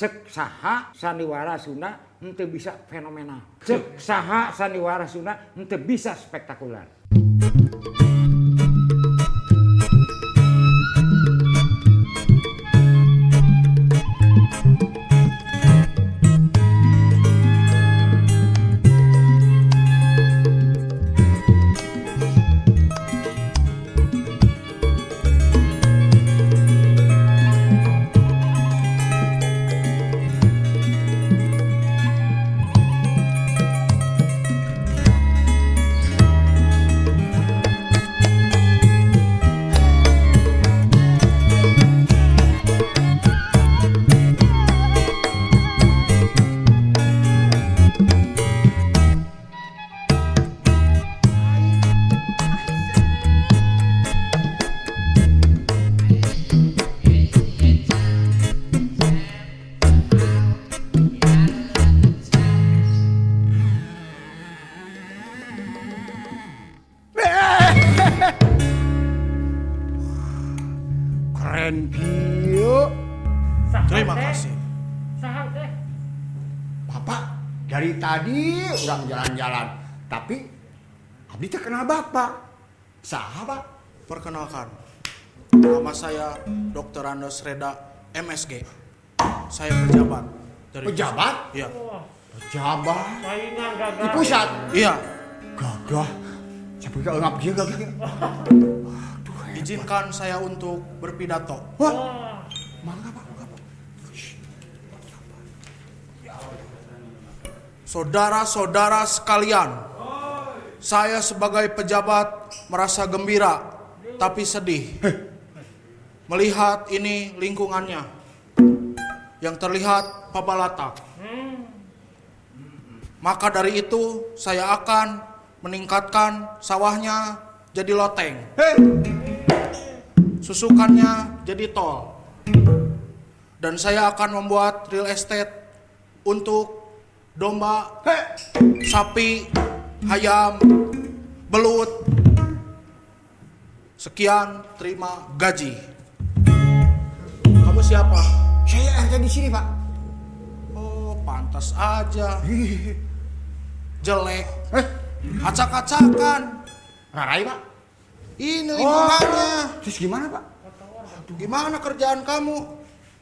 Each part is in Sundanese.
Cek saha sandiwara Sunda henteu bisa fenomenal. Cek saha sandiwara Sunda henteu bisa spektakuler. Keren kieu. Terima kasih. Saha teh? Bapak dari tadi urang jalan-jalan, tapi abdi teh kenal Bapak. Saha, Pak? Perkenalkan, nama saya Dr. Andos Reda MSG. Saya pejabat dari Pejabat? Iya. Pejabat Saingan gagah. di pusat. Iya. Gagah. Sampai ke ngap kieu gagah. Izinkan saya untuk berpidato. Wah. Mangga, Pak, mangga, Pak. Saudara-saudara sekalian, saya sebagai pejabat merasa gembira tapi sedih melihat ini lingkungannya yang terlihat pabalatak. Maka dari itu saya akan meningkatkan sawahnya jadi loteng. Susukannya jadi tol. Dan saya akan membuat real estate untuk domba, sapi, ayam, belut. Sekian, terima gaji. Kamu siapa? Saya RT di sini, Pak. Oh, pantas aja. Jelek. Eh, Acak-acakan. Rarai, Pak. Ini lingkungannya. Terus gimana, Pak? Gimana kerjaan kamu?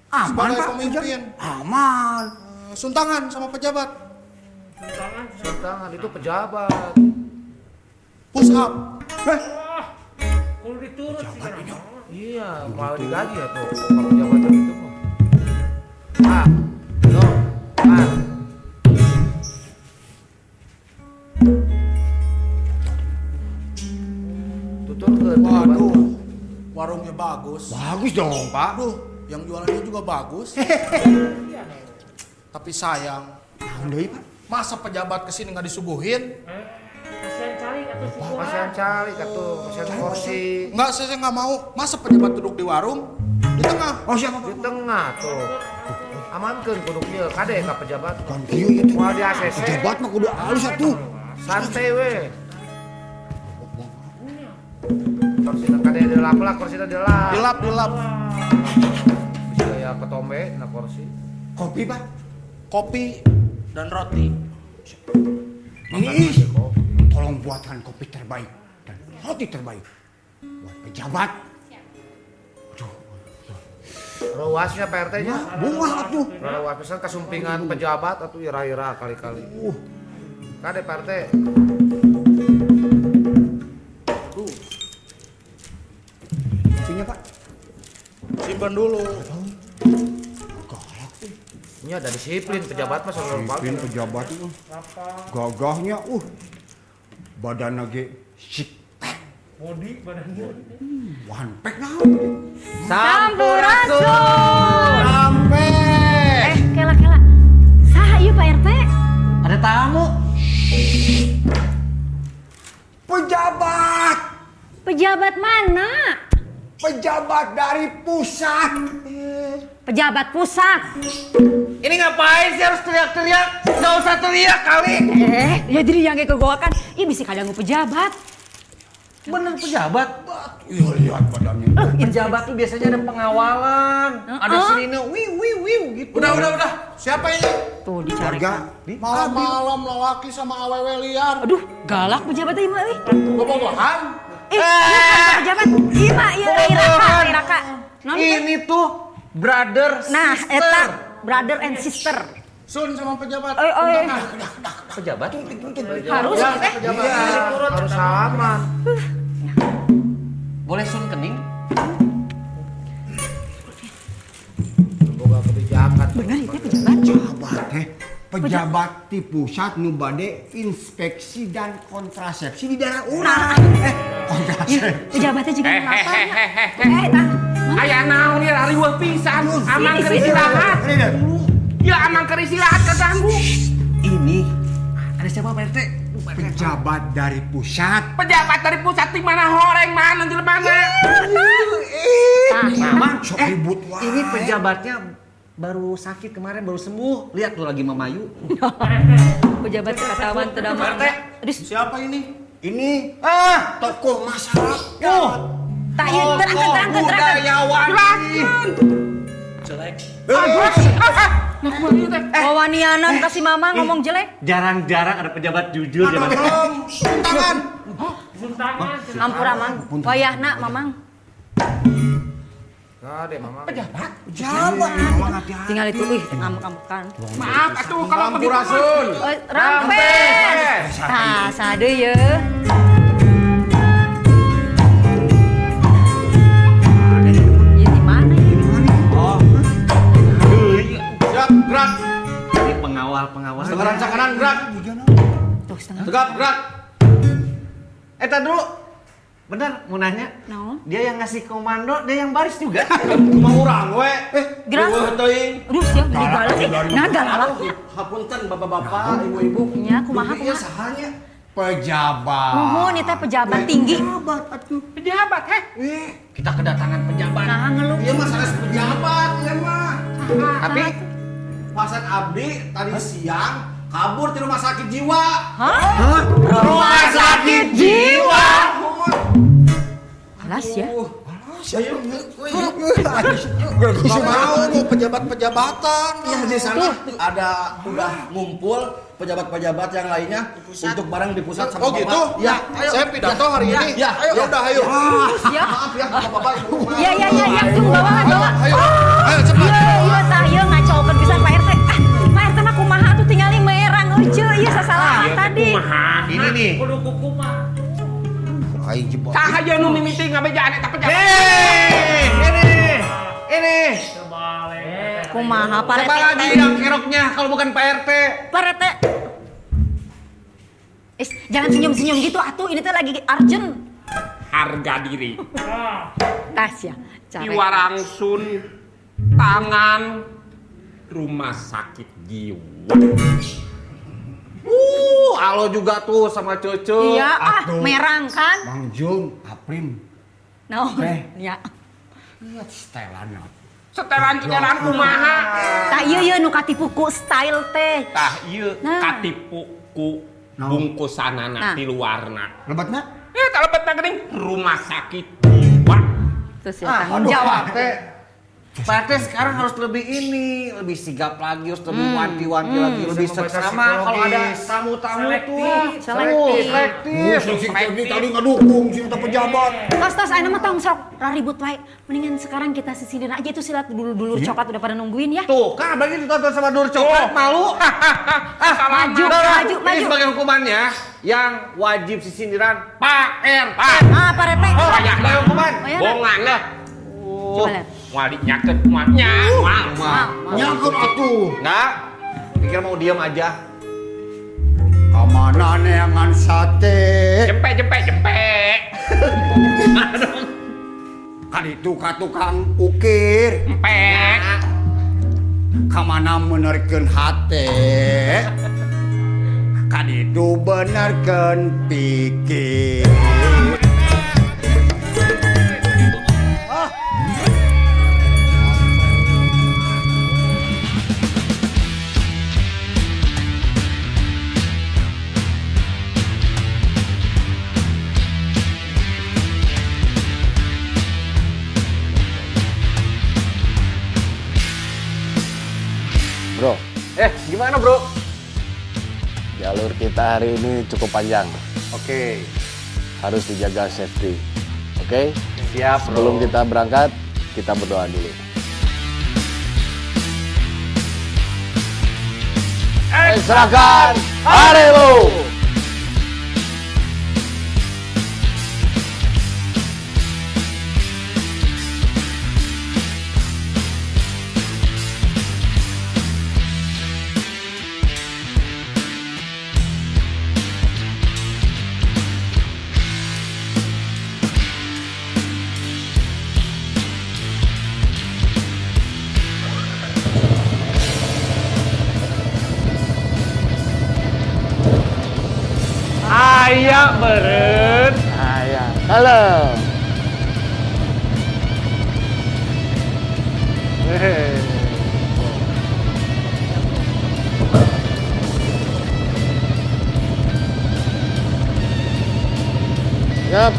Aman, Sebagai Pak. pemimpin. Aman. Suntangan sama pejabat. Tangan itu pejabat. Push up. Eh, Kudu diturut sih kan. Iya, mau digaji ya tuh kalau pejabat gitu mah. Ah, lo, ah. Tuturkeun. Waduh, warungnya bagus. Bagus dong, Pak. Aduh, yang jualannya juga bagus. Tapi sayang, Naon deui, Pak? masa pejabat kesini nggak disuguhin? Kasihan cari atuh suguhan. Kasihan cari atuh, kasihan kursi. Nggak, saya nggak mau. Masa pejabat duduk di warung? Di tengah. Oh, siapa, Pak? Di tengah tuh. Amankeun kudu kieu, kade ka pejabat. Kan kieu ieu teh. Moal di ACC. Pejabat mah kudu halus atuh. Santai we. Kursi kade dilap lah, kursi dilap. Dilap, dilap. Bisa ya ketombe na kursi. Kopi, Pak. Kopi dan roti. Ini tolong buatkan kopi terbaik dan roti terbaik buat pejabat. Aduh, Ruasnya Pak RT-nya. bunga atuh. Ruas pisan kasumpingan pejabat atuh ira-ira kali-kali. Kade Pak RT. Kopinya, Pak. Simpan dulu. Galak tuh. Ini ada disiplin pejabat mah selalu Disiplin pejabat itu. Gagahnya badan lagi sik Body badannya. one pack naon. Sampurasun. Sampai. Eh, kela kela. Saha ieu Pak RT? Ada tamu. Pejabat. Pejabat mana? Pejabat dari pusat. Pejabat pusat. Ini ngapain sih harus teriak-teriak? Gak usah teriak kali. Eh, ya jadi yang kegoakan. Ih bisa kadang pejabat. Bener pejabat. Iya lihat badannya. Pejabat tuh biasanya ada pengawalan, ada sirine, wiu wiu wiu gitu. Udah. Siapa ini? Tuh dicarikan. Malam-malam lelaki sama awewe liar. Aduh, galak pejabatnya ieu mah euy. Bobogohan. Ih, pejabat. Ieu mah ieu Rai Raka. Ini tuh brother nah, sister. Eta brother and sister. Sun sama pejabat. Oi, oi. Pejabat? Harus ya, eh. Pejabat. Iya, harus salaman. Boleh sun kening? Boga kebijakan. Bener itu pejabat. Pejabat teh. Pejabat di pusat nu bade inspeksi dan kontrasepsi di daerah urang. Nah. Kontrasepsi. Pejabatnya juga ngelapar. Eh, Aya naon ieu riweuh pisan. Amang keur istirahat. Ya amang keur istirahat keganggu. Ini ada siapa Pak RT? Pejabat dari pusat. Pejabat dari pusat di mana horeng mana di mana? Mama, Sok ribut wae. Ini pejabatnya baru sakit kemarin baru sembuh. Lihat tuh lagi memayu. Pejabat ketahuan tidak mau. Aduh, Siapa ini? Ini tokoh masyarakat. tak ieu terangkeun terangkeun terangkeun. Budayawan. Jelek. Nah, kumaha ieu teh? Wawanianan kasih mama ngomong jelek. Jarang-jarang ada pejabat jujur ya, Mas. Tolong, tangan. Tangan. Ampura mang. Wayahna mamang. Kade mamang. Pejabat? Pejabat. Tinggal itu ih ngamuk-ngamukan. Maaf atuh kalau begitu. Sampurasun. Rampes. Tah, sade ye. Ieu di mana ieu? Oh. Siap, gerak. Ini pengawal-pengawal. Setengah rancak kanan, gerak. Tuh setengah. Tegap, gerak. Tar dulu. Bener, mau nanya. Naon? Dia yang ngasih komando, dia yang baris juga. Cuma urang we. Gerak. Riweuh teuing. Aduh, siap beli galak ih. Nah, galalaknya. Hapunten bapak-bapak, ibu-ibu. Nya kumaha Dugi ieu kumaha. sahanya? Pejabat. Nuhun ieu teh pejabat tinggi. Pejabat atuh. Pejabat, heh. Kita kedatangan pejabat. Nah, ngeluh. Ieu mah sanes pejabat ieu mah. Tapi Pasien abdi tadi siang kabur di rumah sakit jiwa. Hah? Rumah sakit jiwa. Alas ya. Gak mau lu pejabat-pejabatan. Iya di sana ada udah ngumpul pejabat-pejabat yang lainnya untuk bareng di pusat sama Oh gitu? Bapak. Ya, ayo. Saya pidato hari Ya, ini. Ya, Ayo. ya udah ayo. Ya. Maaf ya bapak-bapak ibu. Ya ya ya ya, tunggu bawa bawa. Ayo, ayo cepat. Iya, iya tah ieu ngacaukeun pisan Pak RT. Ah, Pak RT mah kumaha atuh tingali merang euceu ieu sasalahan tadi. Ini nih. Kudu kukumaha. Aing jebak. Saha ieu nu mimiti ngabejaan eta pejabat? Nih, ini, ini. Terbalik. Kumaha Pak Siapa RT? lagi yang keroknya kalau bukan Pak RT? Pak RT. Eh, jangan senyum-senyum gitu atuh, ini teh lagi urgent. Harga diri. Tas ya. Carek. Iwarangsun tangan rumah sakit jiwa. Alo juga tuh sama Cucu. Iya, ah, Atuh. merang kan? Bang Jun, Aprim. No. Eh. Ya. Lihat setelan. Setelan-setelan kumaha? Tah ieu ieu nu katipu ku style teh. Tah ieu Nah. katipu ku bungkusanana Nah. ti luarna. Lebatna? Eh, tak lebetna geuning rumah sakit jiwa. Terus ya tanggung jawab. Pak RT, Pak RT sekarang harus lebih ini, lebih sigap lagi, harus lebih wanti-wanti lagi, lebih Bisa membaca seksama kalau ada psikologis. tamu-tamu tuh. Selektif. Selektif. Selektif. Si tadi tadi ngedukung si eta pejabat. Tos tos ayeuna mah tong sok raribut wae. Mendingan sekarang kita sisirin aja itu silat dulur-dulur coklat udah pada nungguin ya. Tuh, kan apalagi ditonton sama Dur Coklat, malu. Maju, Udah, maju, ini maju. sebagai hukumannya, yang wajib sisindiran Pak RT. Ah, Pak RT. Oh, ya. Sebagai hukuman. Oh, ya. Bongan lah. Coba lihat. Moal dinyakeun moal nya, moal. Mau, mau. Nyangkut atuh. Enggak, pikir mau diam aja. Kamana neangan sate. Jempe jempe jempe. Kan itu ka tukang ukir. Empek. Kamana menerkeun hate. Kan itu benerkeun pikir. Gimana bro? Jalur kita hari ini cukup panjang. Oke. Harus dijaga safety. Oke? Siap, bro. Sebelum kita berangkat, kita berdoa dulu. Serahkan Arelo! Aya beren. Aya. Halo. Yap.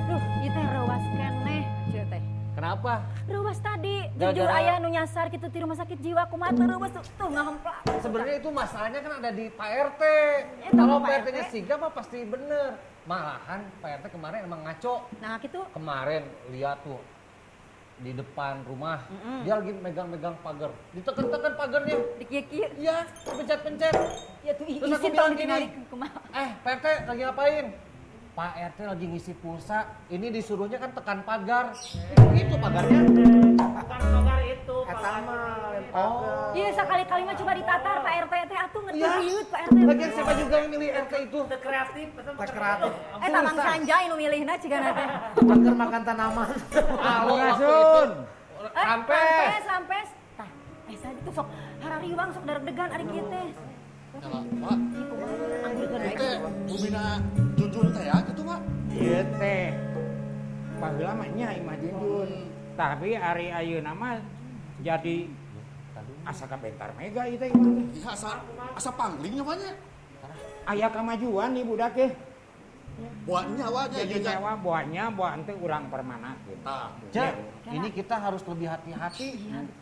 Duh, ieu teh reuwas keneh ceu teh. Kenapa? Reuwas tadi, jujur Gara-gara- aya nu nyasar kitu ti rumah sakit jiwa kumaha teu reuwas tuh, tuh ngahemplak. Sebenarnya itu masalahnya kan ada di Pak RT. Eta Kalau mah Pak Pak RT-nya RT. sigap mah pasti bener. Malahan Pak RT kemarin emang ngaco. Nah, kitu. Kemarin lihat tuh di depan rumah, dia lagi megang-megang pagar. Diteken-teken pagarnya. Dikieu-kieu. Iya, pencet-pencet. Ya tuh Terus aku isi bilang tong gini, ditinggali kumaha. Pak RT lagi ngapain? Pak RT lagi ngisi pulsa, ini disuruhnya kan tekan pagar. Itu pagarnya. Bukan pagar itu, pagar. Oh. Iya, sekali-kali mah coba ditatar Pak RT teh atuh ngerti Iya. riut Pak RT. Lagian siapa juga yang milih RT itu? Teu kreatif, teu kreatif. Eh, Mang Sanjay nu milihna cigana teh. Pagar makan tanaman. Halo, Asun. Eh, Rampes. Rampes, rampes. Tah, tadi tuh sok harariwang sok dareg-degan ari kieu teh. Nyala, Pak. Ih, kumaha anggurkeun Ieu bae. teh bumina Junjun teh ya gitu, Pak. Ieu teh baheula mah nya imah Junjun. Tapi ari ayeuna mah jadi asa kabentar mega ieu teh imah teh. Iya, asa pangling nya Pak nya. Aya kamajuan nih budak ye. Buatnya wa nya Jadi ieu nya. nyewa buahnya buah ente urang permanakeun. Tah. Cek, ini kita harus lebih hati-hati.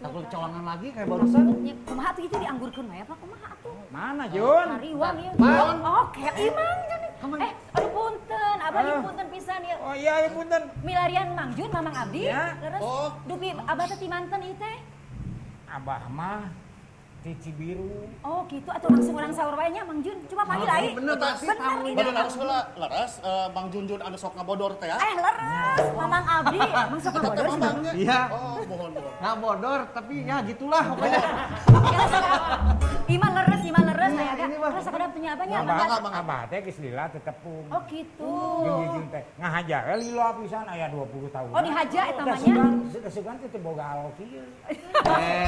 Takut kecolongan lagi kayak barusan. Nya kumaha atuh itu dianggurkeun wae apa kumaha atuh? Mana Jun? Hariwang ieu. Mang. Oh, kayak Imang Jun. Aduh punten, abah ieu punten pisan ieu. Oh iya, iya punten. Milarian Mang Jun, Mamang Abdi. Ya. Terus Oh. dupi abah teh ti manten ieu teh. Abah mah ti Cibiru. Oh gitu, atau langsung orang sahur wae nya Mang Jun. Coba panggil ai. Bener, Bener ini. Bener harus heula leres Bang Junjun anu sok ngabodor teh ya. Leres, Mamang Abdi. Mang sok Eta teh ngabodor sih, Mang. mamangnya. Iya. Oh, mohon mohon. Nggak bodor, tapi ya gitulah pokoknya. Ya, Iman leres, iman leres. Nah, ya, ini mah. terus sakedap teh nya abahnya. Abah, Abah. abah teh geus lila tetepung. Oh gitu. Jeung Junjun teh ngahaja we lila pisan aya 20 tahun. Oh, dihaja eta mah nya. Sugan teh teu boga alo kieu.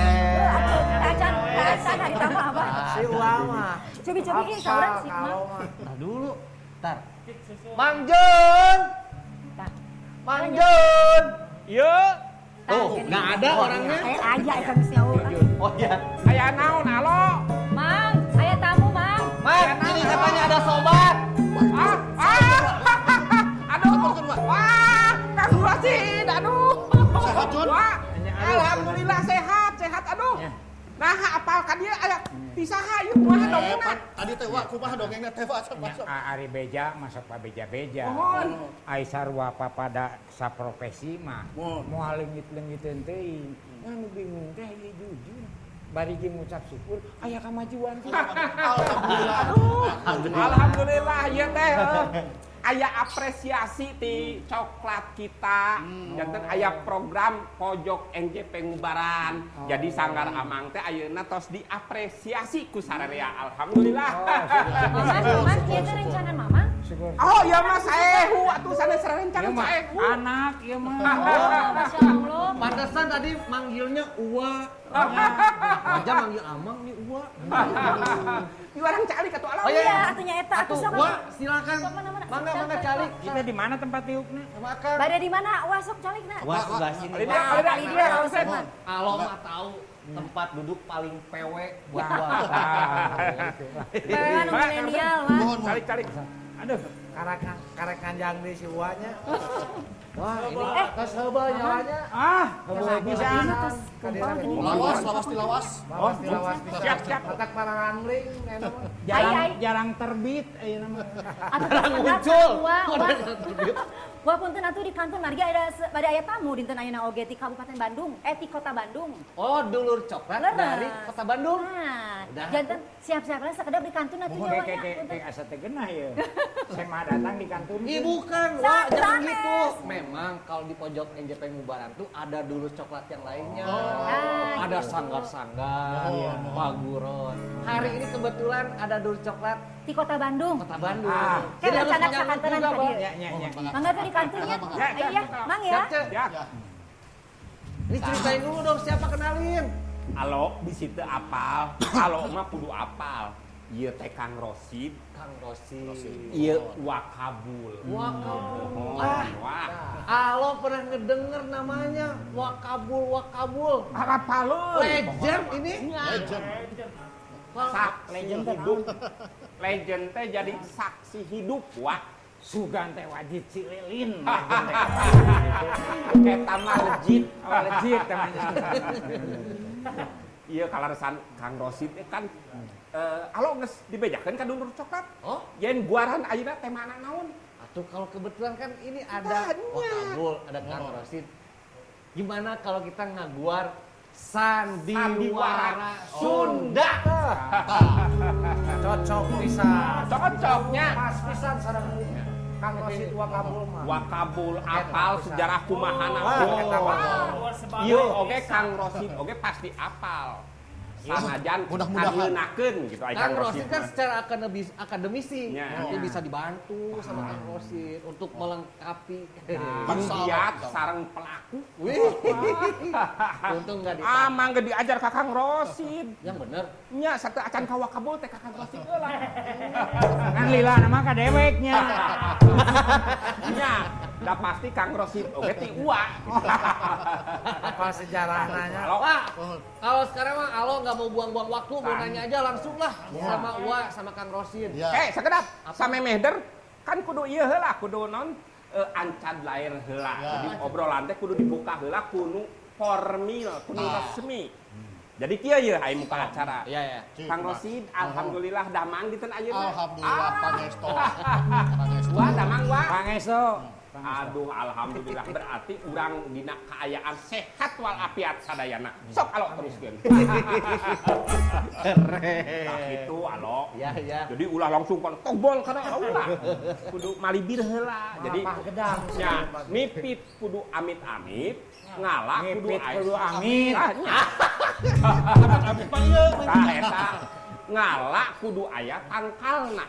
Tacan, tacan hari tambah abah. Si Uama. Cobi-cobi ih sauran sih, Mang. Nah dulu, ntar. Mang Jun! Tah. Mang Jun! Yuk, Tuh, nggak ada orangnya. Aya aja eta geus nyaho. Oh iya. aya naon alo? Mang, aya tamu, Mang. Mang, ini katanya ada sobat. Ah, ah, aduh, wah, Kang Rosid, aduh. Sehat, Jun? Wah, alhamdulillah sehat, sehat, aduh. Nah, apal ka dieu aya pisaha ieu kumaha dongengna? Pan, tadi teh wa kumaha dongengna teh wa sok masuk. Ari beja masuk pa beja-beja. Mohon. Ai sarua papada saprofesi mah Mohon. moal leungit-leungiteun teuing. Anu bingung teh ieu Jujun. Bari ge ngucap syukur aya kamajuan teh. Alhamdulillah. Aduh, alhamdulillah ieu teh. Aya apresiasi ti coklat kita. Janten aya program pojok NJP Ngubaran. Jadi sanggar Amang teh ayeuna tos diapresiasi ku sararea. Alhamdulillah. Mamang, Mamang, ieu teh rencana Mamang. Syukur. Oh, iya mah saehu atuh sanes rencana Ieu mah saehu. anak ieu mah. Oh, Masya Allah. Pantesan tadi manggilnya Uwa. Aja manggil Amang nih Uwa. Di warang calik atuh alam. Oh, iya. Iya, atuh nya eta atuh Atuh sok. Uwa silakan. Sok mana, mana? Mangga Sok, mangga calik, calik. Kita di mana tempat tiupna? Makan. Bade di mana? Wah, sok calikna. Wah, sebelah sini. Kali dia, Wah, kali dia, kali dia, Kang Rosid. Kang. Alo mah tahu tempat duduk paling PW buat gua. PW anu milenial, Wah. Mohon, mohon. Calik calik. Aduh, Karek karek kanjang di si uanya. Wah, ini Eh, Tos heubeul nyawanya. ah, heubeul pisan. Ini tos kumpul gini. Lawas, lawas di lawas. Lawas di lawas pisan. Siap, siap. Otak parangling enak mah. Jarang Ai, ai. jarang terbit ayeuna mah. Atuh tos muncul. Wah, wah. Wah, punten atuh di kantor margi ada pada aya tamu dinten ayeuna oge ti Kabupaten Bandung, eh ti Kota Bandung. Oh, dulur coklat Leres. dari Kota Bandung. Nah, Udah. janten siap-siap lah sekedap di kantun atuh Kayak nya kayak punten. kayak asa teu geunah ieu. Saya mah datang di kantun. Ih bukan, wah jangan Sanes. gitu. Memang kalau di pojok NJP Ngubaran tuh ada dulur coklat yang lainnya. Ah, Ada gitu. sanggar-sanggar, paguron. Hari ini kebetulan ada dulur coklat Di Kota Bandung. Kota Bandung. Ah. Kayak Jadi harus rencana menyambut sakantenan juga, ka Bang. dieu. Ya, ya, ya. Mangga tuh di kantunnya. Ya, ya, Iya, Mang ya. Siap, Cek. Ya. Ini ceritain dulu dong siapa kenalin. Alo di situ apal, alo mah kudu apal. Ieu teh Kang Rosid, Kang Rosi. ieu Wakabul. Wakabul. Oh, Ah, wah. Alo pernah ngedenger namanya Wakabul Wakabul. Apalun. Legend ini. Legend. Saksi Legend teh hidup. Legend teh jadi saksi hidup, wah. Sugan teh wajib si lilin. Eta mah legit. Oh, legit namanya. Iya kalaresan Kang Rosid teh kan alo geus dibejakeun ka dulur coklat. Oh, Yen guaran ayeuna temana naon? atuh kalau kebetulan kan ini ada Wakabul, ada Kang Rosid. Gimana kalau kita ngaguar Sandiwara Sunda? Cocok pisan. Cocoknya Pas pisan sareng Kang Rosid Wakabul mah. Wakabul apal sejarah kumahana. Wah, eta mah. Iya, oge Kang Rosid oge pasti apal. Sanajan Mudah-mudahan. ngeunakeun gitu ai Kang Rosid kan mah. secara akademisi Ya. nanti bisa dibantu sama Kang Rosid untuk melengkapi. Penggiat sareng pelaku. Wih, untung nggak ditangkap. Amang ge diajar ka Kang Rosid. Yang bener. Nya satu acan ka Wakabul teh ka Kang Rosid heula. Kan lila nama ka deweknya. Nya, da pasti Kang Rosid oge ti ua. Apa sejarahna nya? Alo, Wah, kalau sekarang mah Alo nggak mau buang-buang waktu, mau nanya aja langsung lah sama Uwa sama Kang Rosid. Ya. Sakedap samemeh der kan kudu ieu heula, kudu non ancan lair heula. Ya. Jadi obrolan teh kudu dibuka heula kudu formil, kudu resmi. Jadi kieu ieu aya muka acara. Iya ya. Kang Rosid, alhamdulillah damang dinten ayeuna. Alhamdulillah pangesto. Pangesto. Wah, damang wah. Pangesto. Aduh, alhamdulillah berarti urang dina kaayaan sehat walafiat sadayana. Sok alo teruskeun. Keren. Tah kitu alo. Iya ya. Jadi ulah langsung kan togbol kana ulah. Kudu malibir heula. Jadi Mapah gedang. nya mipit kudu amit-amit, ngala kudu Mipit aya. kudu amit. Tah nya. Amit mah ieu. Tah eta ngala kudu aya tangkalna.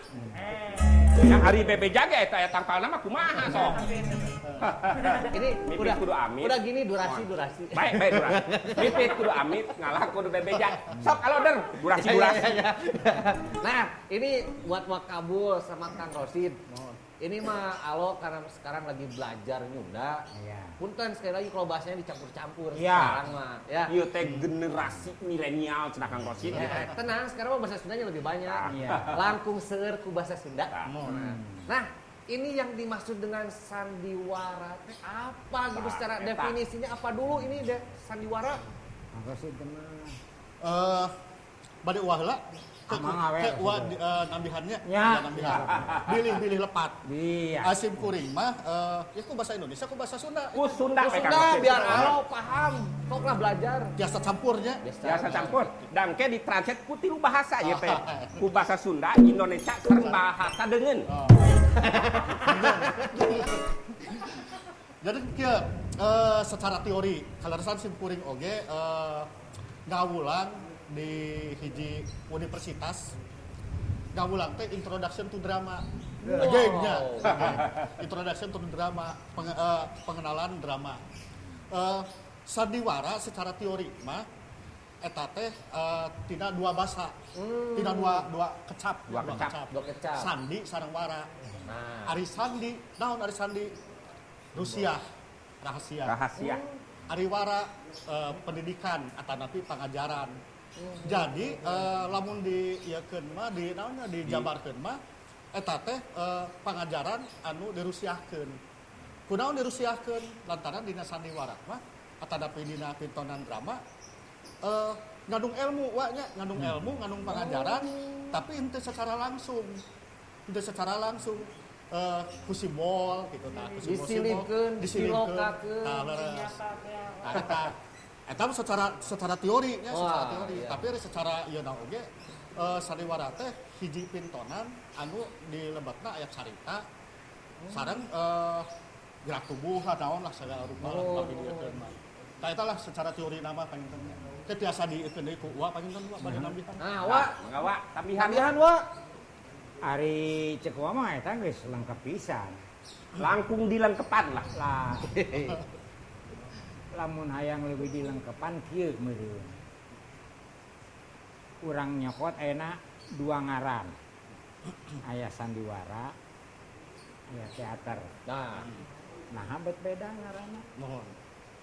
Yang hari bebe jaga eta aya tangkalna mah kumaha sok. Ini Mipit udah kudu amit. Udah gini durasi durasi. Baik, baik durasi. Mipit kudu amit, ngalah kudu bebeja. Sok alo der, durasi durasi. Ya, ya, ya. Nah, ini buat Wakabul sama Kang Rosid. Ini mah Alo karena sekarang lagi belajar Nyunda. Iya. Punten sekali lagi kalau bahasanya dicampur-campur Iya. sekarang mah. Ya. Ieu teh generasi milenial cenah Kang Rosid. Ya, tenang, sekarang mah bahasa Sundanya lebih banyak. Iya. Langkung seueur ku bahasa Sunda. Nah. Nah, ini yang dimaksud dengan sandiwara teh apa gitu Nah, secara eta. definisinya apa dulu ini sandiwara? Kang Rosid teh mah. Eh, bade uah heula. Amang awe. Ke uah nambihannya. Ya. Nambihan. Bilih-bilih lepat. Iya. Asim kuring mah ya ku bahasa Indonesia ku bahasa Sunda. Ku Sunda Ku we, Kang Sunda Rosid. biar Alo paham. Sok lah belajar. Biasa campurnya. Biasa campur. Dangke ditranslate ku tilu bahasa ieu teh. Ku bahasa Sunda, Indonesia sareng bahasa deungeun. Oh. Jadi kieu secara teori kaleresan sim kuring oge ngawulang di hiji universitas ngawulang teh introduction to drama. Oge nya. Introduction to drama, pengenalan drama. Sandiwara secara teori mah eta teh tina dua basa. Tina dua kecap, Dua kecap. Dua kecap. Sandi sareng wara. Nah. Ari Sandi, naon Ari Sandi? Rusia, rahasia. Rahasia. Ari wara pendidikan atanapi pangajaran. Jadi lamun di ieukeun mah di naonnya dijabarkeun mah eta teh pangajaran anu dirusiahkeun. Kunaon dirusiahkeun? Lantaran dina sandiwara mah atanapi dina pintonan drama ngandung ilmu wa nya, ngandung ilmu, ngandung pangajaran, tapi henteu secara langsung. Henteu secara langsung ku simbol gitu nah, ku simbol-simbol. Disilipkeun, Disilipkeun. dilokakeun. Tah, leres. Nah, eta secara teori nya, secara Wah, teori. iya. Tapi secara ieu na oge sandiwara teh hiji pintonan anu di lebetna aya carita sareng gerak tubuh lah naon lah segala rupa lah Oh. tapi dieukeun mah. Tah eta lah secara teori nama panginten nya. Teh tiasa dieukeun deui ku Uwa panginten Uwa bade nambihan. Nah, Wa, Mangga Wa, tambihan. tambihan Wa. Ari cek Wa mah eta geus lengkap pisan. Langkung dilengkepan lah. Lah. Lamun hayang leuwih dilengkepan kieu meureun. Urang nyokot ayeuna dua ngaran. Aya sandiwara, aya teater. Nah, Nah, bet beda ngaranna. Nuhun.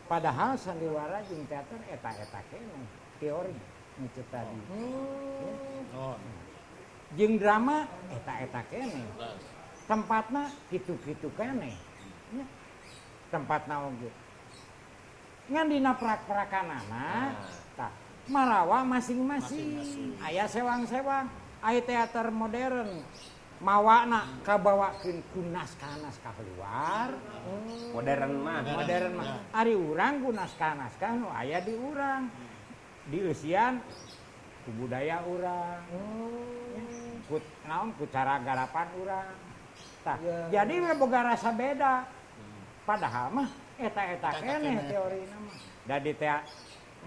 Padahal sandiwara jeung teater eta-eta keneh teori nu cek tadi. Nuhun. Jeung drama eta-eta keneh. Leres. Tempatna kitu-kitu keneh. Nya. Tempatna oge. Ngan dina prak-prakanana tah marawa masing-masing. Aya sewang-sewang, aya teater modern. Mawana kabawakeun ku naskah-naskah luar. Modern mah. Modern mah. Ya. Ari urang ku naskah-naskah nu aya di urang. Dieusian ku budaya urang. Ya, ku naon ku cara garapan urang. Tah, jadi we boga rasa beda. Padahal mah eta-eta Eta-eta keneh keneh. teorina mah. Da di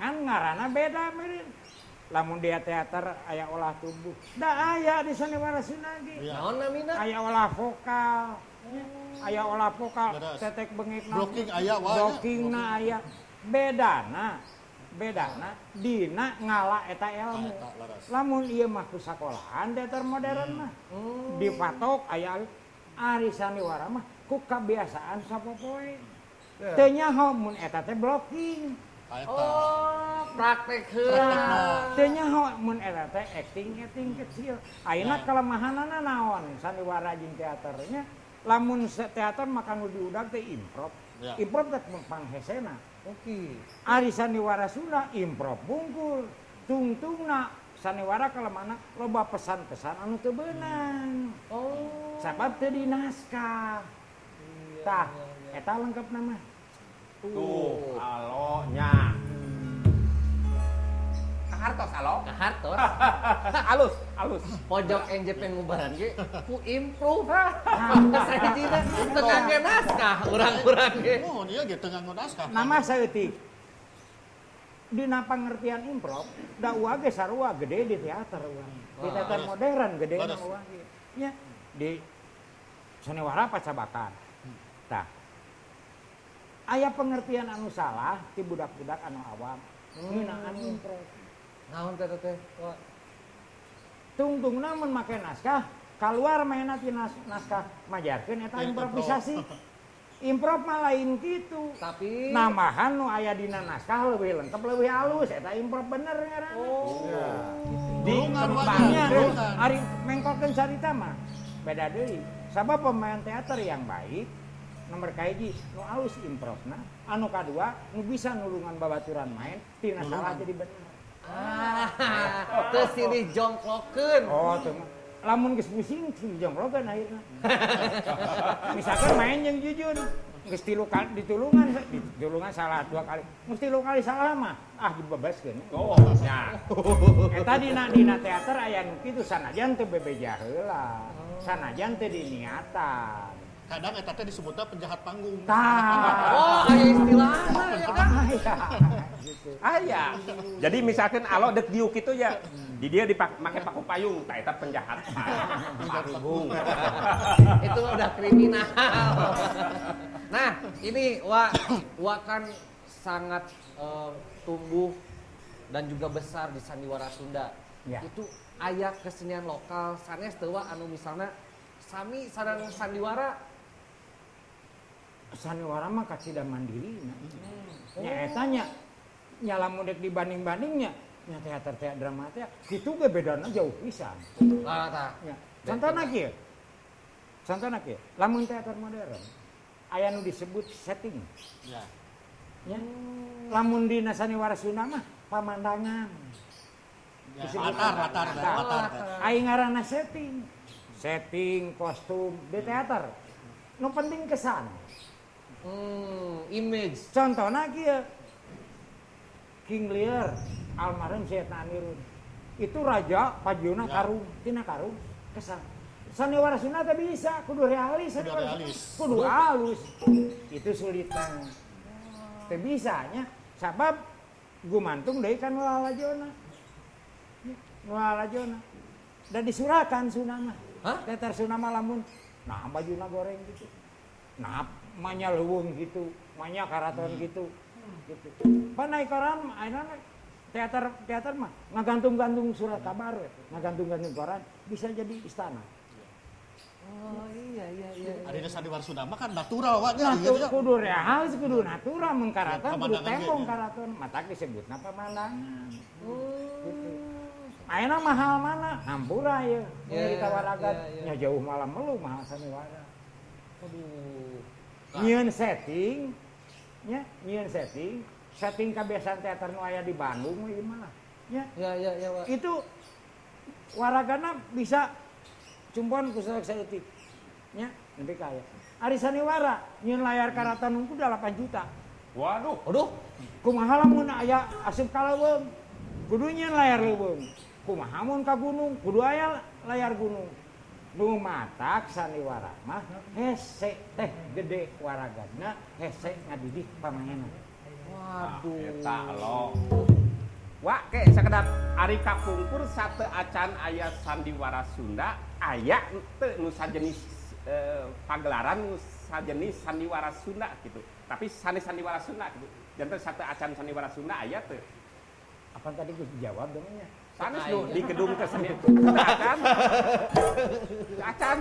ngan ngaranna beda meureun. Lamun dia teater aya olah tubuh. Da aya di sandiwara Sunda ge. Iya. naon namina? Aya olah vokal. Aya olah vokal, Leres. tetek bengek na. Blocking aya wa nya. Blockingna aya. Bedana, bedana dina ngala eta ilmu. Eta leres. Lamun ieu mah ku sakolahan teater modern mah. Dipatok aya ari sandiwara mah ku kabiasaan sapopoe. Teu nyaho mun eta teh blocking. Tah eta. Oh, praktek heula. Teu nyaho mun eta teh acting-acting kecil. Ayeuna kelemahanana naon sandiwara jeung teaternya? Lamun teater mah nu diudag teh improv. Ya. Improv teh panghesena. Oke. Ari sandiwara Sunda improv bungkul. Tungtungna sandiwara kalemahna loba pesan-pesan anu teu beunang. Oh. Sabab teu di naskah. Tah, eta lengkap nama. Tuh, alonya. Kahartos alo. Kahartos. Alus, alus. Pojok NJP ngubaran ge ku improve. Sahijina teu ngangge naskah urang-urang ge. Nuhun ieu ge teu nganggo naskah. Nama saeutik. Dina pangertian improv, da uwa ge sarua gede di teater urang. Di teater modern gede na Leres. uwa ge. Nya di sanewara pacabakan. Tah. Aya pengertian anu salah ti budak-budak anu awam ngeunaan improv. Naon teh teh? Wa? Tungtungna mun make naskah, kaluar mainna ti naskah majarkeun eta Ya, improvisasi. Improv mah lain kitu. Tapi Nambahan nu aya dina naskah leuwih lengkap, leuwih halus eta improv bener ngaranna. Oh. Tulungan wa nya, Nya, tulungan. ari mengkolkeun carita mah beda deui. Sabab pemain teater yang baik nomor kahiji nu alus improvna, anu kadua nu bisa nulungan babaturan main tina salah jadi bener. Ah, teu silih jongklokeun. Oh, teu mah. Lamun geus pusing silih jongklokeun akhirna. Misalkan main jeung Jujun, geus tilu kali ditulungan, ditulungan salah dua kali. Geus tilu kali salah mah, ah dibebaskeun. Oh, nya. Eta dina teater aya nu kitu sanajan teu bebeja heula. Sanajan teu diniatan. Kadang eta teh disebutna penjahat panggung. Tah. Oh, aya istilahna ya kan. Aya. Gitu. Aya. Jadi misalkan alo dek diuk itu ya, di dia dipake paku payung, tah eta penjahat panggung. Itu udah kriminal. Nah, ini Wa, Wa kan sangat tumbuh dan juga besar di Sandiwara Sunda. Ya. Itu aya kesenian lokal sanes teu Wa anu misalnya sami sareng sandiwara. Sandiwara mah kacida mandiri. Nya eta nya nya lamun dek dibanding-bandingnya nya teater teater drama teh kitu ge bedana jauh pisan. Ah, tah. Ya. Contohna kieu. Contohna kieu, lamun teater modern aya nu disebut setting. Ya. Ya. Lamun dina sandiwara Sunda mah pamandangan. Ya, Disebut latar, latar, latar. latar. Ai ngaranna setting. Setting, kostum di teater. Nu penting kesan. Image. Contohna kieu. King Lear, almarhum Syed Anirun. Itu raja pajuna Ya. karung, tina karung kesan. Sandiwara Sunda teh bisa, kudu realis, Kudu sandiwara Sunda. realis. Kudu halus. Itu sulitna. Teu bisa nya, sabab gumantung deui ka nu lalajona. Nu lalajona. Dan disurakan Sunda mah. Hah? Teater Sunda mah lamun nah bajuna goreng gitu. Nah, manya leuweung gitu, manya karaton gitu. Gitu. Panai koran ayeuna teater teater mah ngagantung-gantung surat kabar we, ngagantung-gantung koran bisa jadi istana. Oh iya. Ari sandiwara Sunda mah kan natural wa nya. Nah, kudu realis, kudu natural mun karaton, kudu Pemandangan ge, tembong nya. karaton, matak disebutna pemandangan. Gitu. Ayeuna mahal mana? Hampura ye. Ya, Nyarita waragat ya, ya. nya jauh malam melu mahal sandiwara. Aduh. Nyieun setting, nya nyieun setting, setting kebiasaan teater nu aya di Bandung ieu mah. Nya Ya, Wa. itu waragana bisa cumpon ku saeutik. Nya nepi ka aya. Ari sandiwara nyieun layar karaton unggul 8 juta. Waduh. Aduh. Kumaha lamun aya asup ka leuweung? Kudu nyieun layar leuweung. Kumaha mun ka gunung? Kudu aya layar gunung. Nu matak sandiwara mah hese teh gede waragana, hese ngadidik pamaenna. Waduh. Eta lo. Wa ke sakedap ari kapungkur sate acan aya sandiwara Sunda, aya teu nu sajenis pagelaran nu sajenis sandiwara Sunda gitu. Tapi sanes sandiwara Sunda gitu. Janten sate acan sandiwara Sunda aya teu. Apa tadi geus dijawab dong nya? Sanes nu di gedung kesenian. Sate acan. Acan.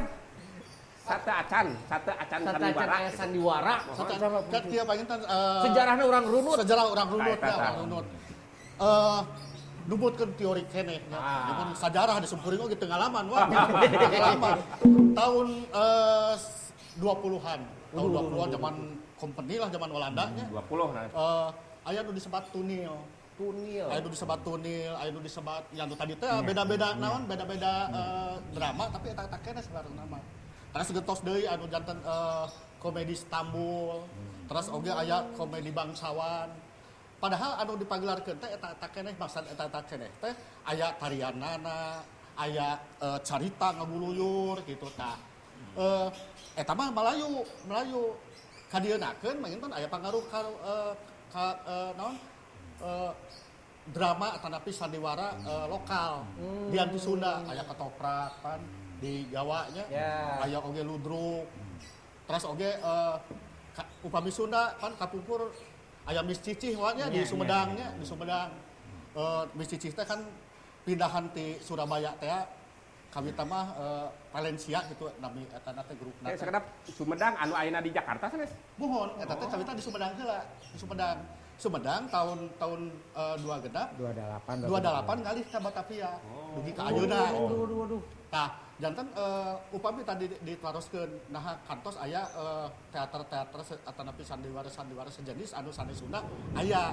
Sate acan, sate acan Sate acan sandiwara. aya sandiwara. Kan kieu panginten Sejarahna urang runut. Sejarah urang runut Nah, eta, ya, urang tah. runut. Numutkeun teori keneh nya. Mun sajarah disempuring oge teu ngalaman wah. Ngalaman. Tahun 20-an. Tahun 20-an zaman company lah zaman Walanda nya. 20 nah. Aya nu disebat tunil. Tunil. Aya nu disebat tunil, aya nu disebat yang nu tadi teh beda-beda naon, beda-beda drama tapi eta eta keneh sebenarnya mah. Terus gentos deui anu janten komedi Stambul, terus oge aya komedi bangsawan. Padahal anu dipagelarkeun teh eta eta keneh maksad eta eta keneh teh aya tarianana, aya carita ngabuluyur gitu tah. Eta mah Melayu, Melayu kadieunakeun mangin aya pangaruh ka naon drama atanapi sandiwara lokal di anti Sunda aya ketoprak pan di Jawa nya aya oge ludruk terus oge upami Sunda pan kapungkur aya Miss Cicih wa nya di Sumedang nya di Sumedang Miss Cicih teh kan pindahan ti Surabaya teh kawita mah Valencia gitu nami eta na teh grupna teh. Sakedap Sumedang anu ayeuna di Jakarta sanes? Muhun eta teh kawita di Sumedang heula, di Sumedang. Sumedang tahun dua genap 28 28 ngalih ka Batavia. Dugi ka ayeuna. Waduh. Tah, janten upami tadi ditelaroskeun naha kantos aya teater-teater atanapi sandiwara-sandiwara sejenis anu sanes Sunda aya.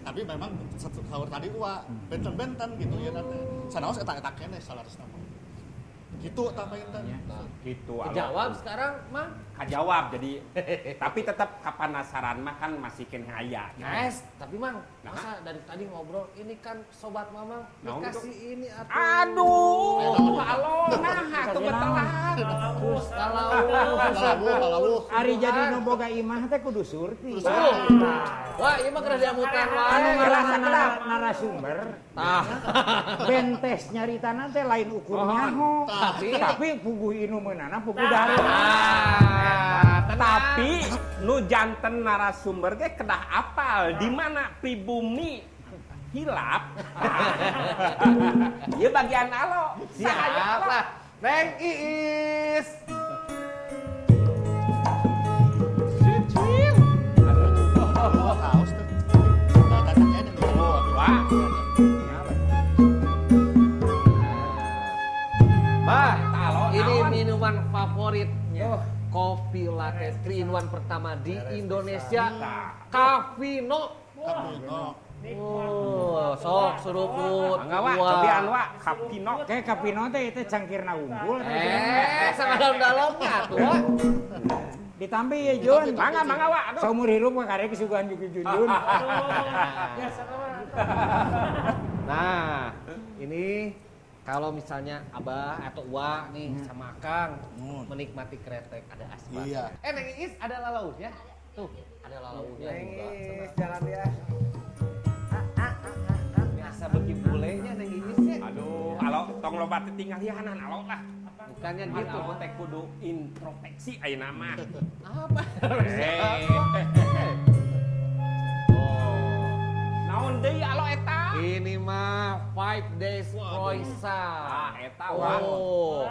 Tapi memang sahur tadi uwa benten-benten gitu ya teh. Sanaos eta-eta keneh salaresna mah. Gitu tah panginten. Gitu. Kejawab sekarang mah. Kajawab jadi tapi tetap kapanasaran mah kan masih keneh aya. Guys, tapi Mang, masa dari tadi ngobrol ini kan sobat Mamang dikasih ini atuh. Aduh, alo nah atuh betelan. Kalau ari jadi nu boga imah teh kudu surti. Wah, ieu mah keur diamutan wae. Anu ngaranna narasumber. Tah. Bentes nyaritana teh lain ukur nyaho. Tapi puguh inu meunana puguh dahareun. Tapi nu janten narasumber ge kedah apal di mana pribumi hilap. Ieu bagian alo. Siap lah. Neng Iis. Bah, ini minuman favoritnya. Kopi latte 3 in 1 pertama di Indonesia, Kavino. Oh, sok suruput. Enggak, Wak, cobian, Wak, Kavino. Kayak Kavino teh itu cangkirna unggul. Sama dalam-dalamnya tuh, Wak. Ditampi ya, Jun. Mangga, mangga, Wak. Seumur hirup mah karek suguhan juga Junjun. Nah, ini kalau misalnya Abah atau Wa nih sama Akang menikmati kretek ada asbak. Iya. Neng Iis ada lalaunya? Tuh, ada lalaunya juga. Neng Iis jalan ya. Biasa beki bulenya Neng Iis ya. Aduh, alo tong loba teh tinggalianan alo lah. Bukannya gitu. Alo teh kudu introspeksi ayeuna mah. Apa? Naon deui alo eta? Ini mah 5 days croissant. Ah, eta wah. Oh.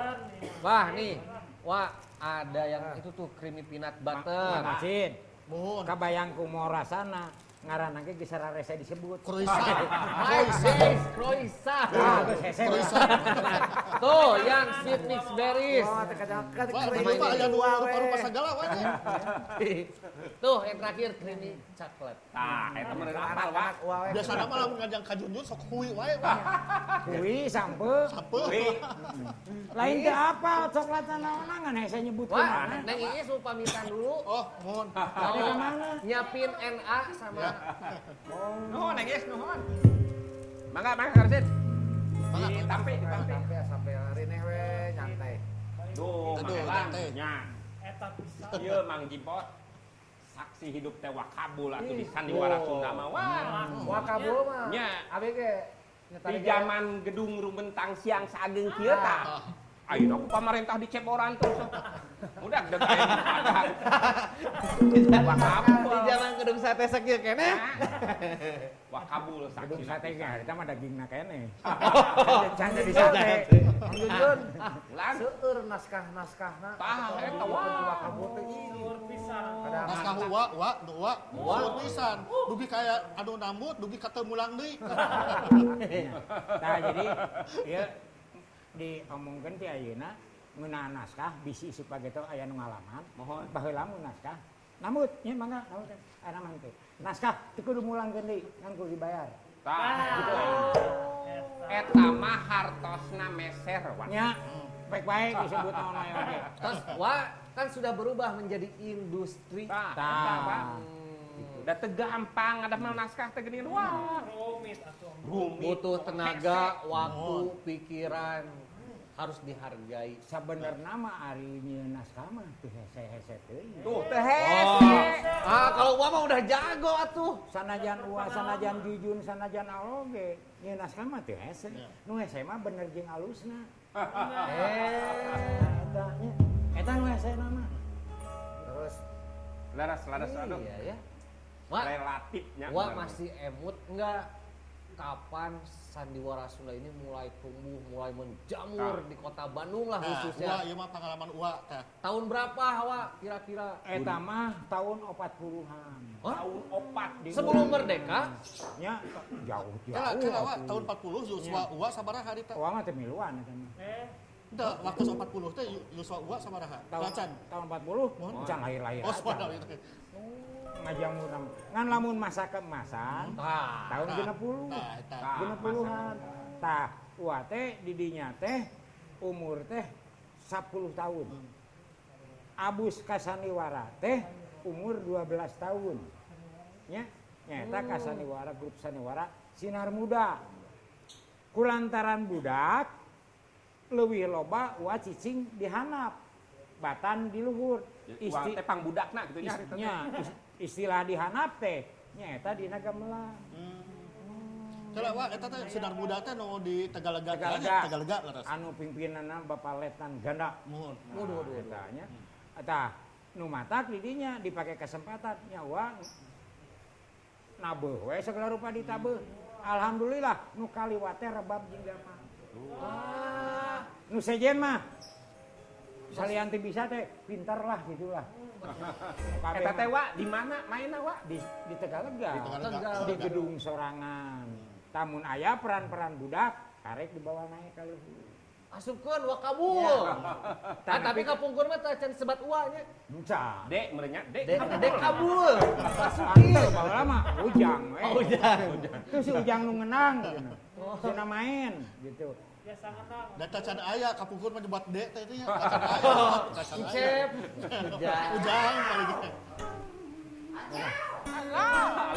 Wah nih, wah ada yang itu tuh creamy peanut butter. Macin. Kabayang ku mau rasana ngaranna ge geus rarese disebut. Croissant. 5 days croissant. Croissant. Tuh yang sweet mix berries. Wah, teka-teka Wah, itu mah aya nu rupa-rupa sagala wah. Tuh yang terakhir creamy coklat. Tah, eta mah apal wah. Biasana mah lamun ngajang ka Junjun sok hui wae wah. Hui sampe. Sampe. Lain teu apal coklatna naon ngan hese nyebut Wah, Neng Iis mau pamitan dulu. Oh, mohon. Mau nyiapin NA sama. Nuhun Neng Iis, nuhun. Mangga, mangga Karsin. Ditampi, ditampi. Sampai hari ini we nyantai. Duh, Aduh, nyantai. Nya. Ieu Mang Jipot. Saksi hidup teh Wakabul atuh di sandiwara Sunda mah. Wah, Wakabul mah. Nya. Abi ge di zaman gedung rumentang siang saageng kieu tah. Ayeuna ku pamarentah diceboran terus. Udah deg aya. Wakabul. Di zaman gedung sate sakieu keneh. Wakabul saksi. Gedung sate ge harita mah dagingna keneh. Can jadi sate. Mang Junjun. Ulang. Seueur naskah-naskahna. Tah eta wah. Wakabul teh seueur pisan. Naskah wa wa nu wa seueur pisan. Dugi kaya anu nambut dugi ka teu mulang deui. Tah jadi ieu diomongkeun ti ayeuna ngeunaan naskah bisi isuk page teh aya nu ngalaman. Mohon. Baheula mun naskah nambut nya mangga nambut aya mah henteu. Naskah teu kudu mulangkeun deui ngan kudu dibayar. Tah. Eta mah hartosna meser wah. Nya baik-baik disebut naon aya oge. Terus wah kan sudah berubah menjadi industri. Tah. Tah. Udah teu gampang ada mah naskah teh geuning wah. Rumit atuh. Rumit. Butuh tenaga, waktu, pikiran harus dihargai. Sabenerna mah ari nyieun naskah mah teu hese-hese teuing. Tuh teu hese. Ah, kalau gua mah udah jago atuh. Sanajan uah, sanajan Jujun, sanajan alo ge nyieun naskah mah teu hese. Nu hese mah bener jeung alusna. Eta nya. Eta nu hese mah. Terus laras laras aduh. Iya ya. Wah, relatifnya. Wah masih emut enggak kapan sandiwara Sunda ini mulai tumbuh, mulai menjamur di kota Bandung lah khususnya. Wah, ieu mah pengalaman Uwa teh. Tahun berapa Wak kira-kira? Eta mah tahun 40-an. Hah? Tahun 4 sebelum merdeka? Nya jauh-jauh. Kela Wak tahun 40 yuswa Uwa sabaraha harita? Uwa mah teu miluan eta mah. Teu, waktu 40 teh yuswa Uwa sabaraha? Tahun 40 can lahir-lahir. Oh, lahir. Ngajamur ngan lamun masa keemasan tahun 60. 60-an. Tah, Uwa teh di dinya teh umur teh 10 tahun. Abus ka sandiwara teh umur 12 tahun. Nya, nyaeta ka sandiwara grup sandiwara Sinar Muda. Kulantaran budak leuwih loba wa cicing di handap, batan di luhur. Isti teh pangbudakna kitu nya harita teh. Nya, istilah di handap teh nyaeta dina gamelan. Kala wa eta teh Sinar Muda teh nu di Tegalega. Tegalega. Tegalega leres. Anu pimpinanna Bapak Letnan Ganda. Muhun. Waduh, waduh, eta nya. Tah, nu matak di dinya dipake kesempatan nya wa nabeuh we segala rupa ditabeuh. Alhamdulillah nu kaliwat teh rebab jeung gamelan. Wah, nu sejen mah salian teh bisa teh pintar lah gitulah. Eta teh wa di mana mainna wa? Di Tegalega. Di Tegalega. Di gedung sorangan. Tamun aya peran-peran budak karek dibawa naik ka luhur. Asupkeun wa kabul. Ah, tapi kapungkur mah teh can sebat ua nya. Enca. Dek meureun nya, dek. Dek kabul. Masukin. Atuh baheula mah Ujang we. Oh, Ujang. Terus si Ujang nu ngenang gitu. Cenah main gitu. Da tacan aya kapungkur mah dibuat dek teh nya. Tacan aya. Tacan aya. Cep. Ujang. Ujang paling ge. Alah, alah.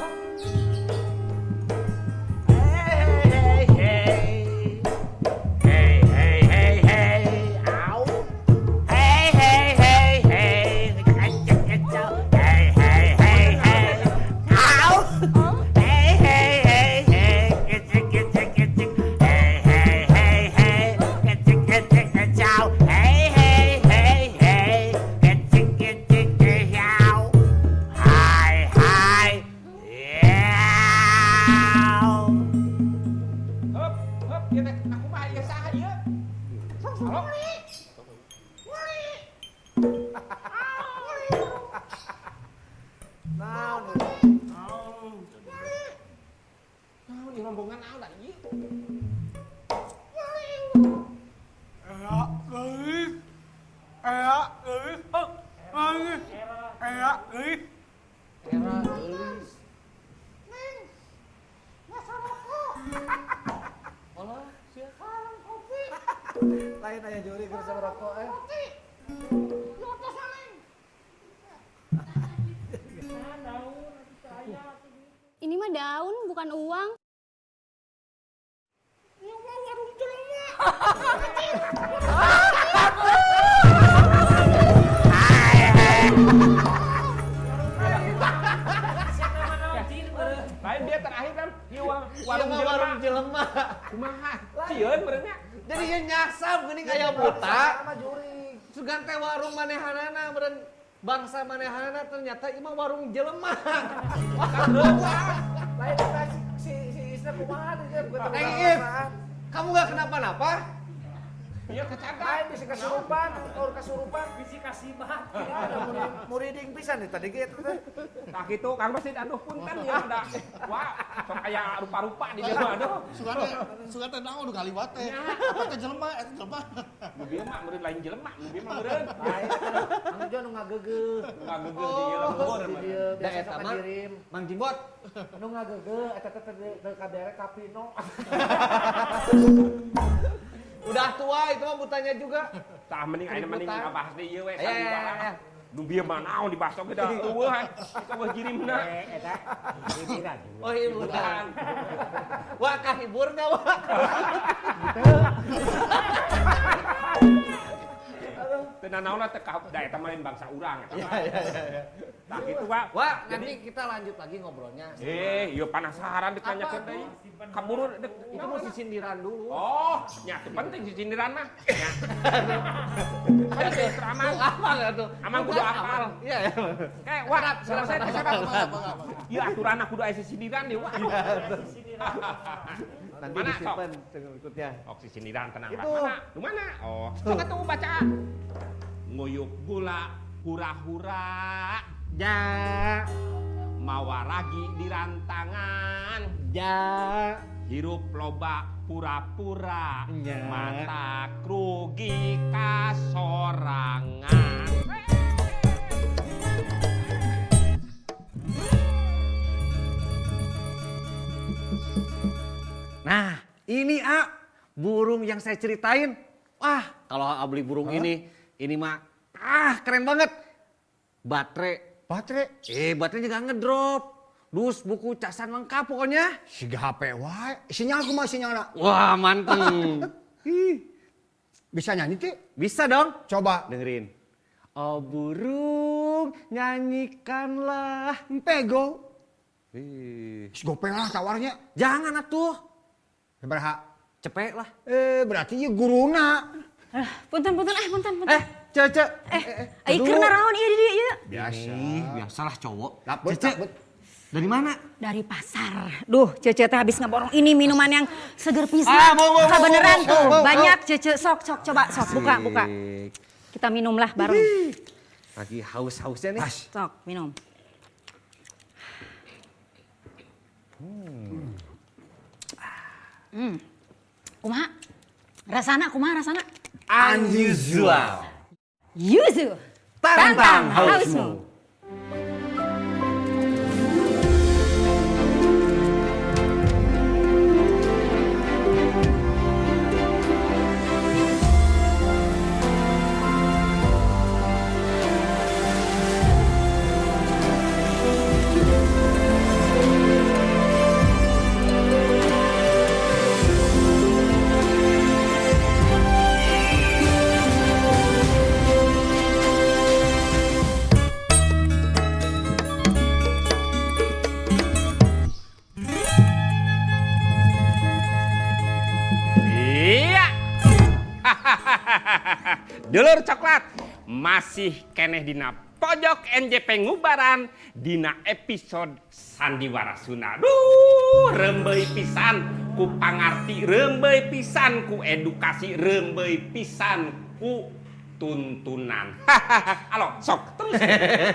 Hey hey hey hey hey hey au. Hey hey hey hey hey hey hey hey au. Hey hey hey hey kecik kecik kecik. Hey hey hey hey kecik kecik kecau. Hey hey hey hey kecik kecik kecau. Hai hai yeah. Hup, hup, ieu teh kumaha ieu saha ieu? Halo? Naon? Naon ieu rombongan naon da ieu? Era geulis. Alah, sia. Lain aya juri keur sama rokok eh. Ini mah daun bukan uang. Lain dia terakhir kan ieu warung Ieu mah warung jelema. jelema. Kumaha? Sieun meureun nya. Jadi ieu nyasab geuning aya buta. Sama juri. Sugan teh warung manehanana meureun bangsa manehanana ternyata ieu mah warung jelema. Lain eta si si Isna kumaha dia bukan Neng Iip, kamu gak kenapa-napa? Ieu kecagak. Lain bisa kasurupan, or kasurupan bisi kasibat. Muriding pisan nih tadi gitu teh. Tah kitu Kang Rosid aduh punten ya da. Wah, sok aya rupa-rupa di dieu mah aduh. Sugan teh naon nu kaliwat teh. Apa teh jelema eta jelema. Nu bieu mah meureun lain jelema, nu bieu mah meureun. Lain anu jo nu ngageugeuh. Ngageugeuh di ieu lembur. Di dieu Da biasa eta sok mah ngirim. Mang Jimbot. Nu ngageugeuh eta teh teu kabere ka Pino. Udah tua itu mah butanya juga. Tah mending ayeuna mending Keributan. ngabahas deui ieu we Iya, iya, sandiwara. iya. Nu bieu mah naon dibahas oge da eueuh we. Eueuh jirimna. Eh, eta hiburan. Oh hiburan. Wah kahibur nggak wah? Teu nanaon teh ka da eta mah lain bangsa urang eta. Iya iya iya. Tah kitu Pak. Wah nanti kita lanjut lagi ngobrolnya. Eh, ieu penasaran ditanyakeun Apa? deui. Kaburu dek Itu mau sindiran dulu. Oh, nya teu penting si sindiran mah. Nya. Ayo teh amang. Apa nggak tuh? Amang kudu apal. Iya iya. Kayak wah, Serap, selesai serap, serap. Ieu aturan kudu aya sindiran deui wah. Nanti Mana, sok? disimpan berikutnya. Oh, si sindiran tenang lah. Itu. Mana? Lu mana? Oh, sok atuh baca. Nguyuk gula hura-hura. Ja Mawaragi di rantangan. ja. Hirup loba pura-pura. Nya. Mata rugi kasorangan. Nah, ini A, burung yang saya ceritain. Wah, Kalau beli burung ini mah keren banget. Baterai. Baterai? Baterai juga ngedrop. Dus buku casan lengkap pokoknya. Siga HP wae. Sinyal kumaha sinyalna? Wah, manteng. Ih. Bisa nyanyi ti? Bisa dong. Coba. Dengerin. Oh burung, nyanyikanlah. Pego. Ih. Gope lah tawarnya. Jangan atuh. Sabaraha? Cepet lah. Berarti ieu guruna. Punten punten punten punten. Cece. Ai keur naraon ieu di dieu ieu? Biasa. Biasalah cowok. Laput, Cece. laput. Dari mana? Dari pasar. Duh, Cece teh habis ngeborong ini minuman yang seger pisan. Mau, Kebeneran mau, tuh. mau, mau. Banyak Cece sok sok coba sok buka buka. Kita minumlah bareng. Lagi haus-hausnya nih. Sok minum. Kumaha? Rasana kumaha rasana? Unusual. Yuzu. Tantang hausmu. Iya. Dulur coklat masih keneh dina pojok NJP Ngubaran dina episode Sandiwara Sunda. Duh, rembeuy pisan ku pangarti, rembeuy pisan ku edukasi, rembeuy pisan ku tuntunan. Alo, sok terus.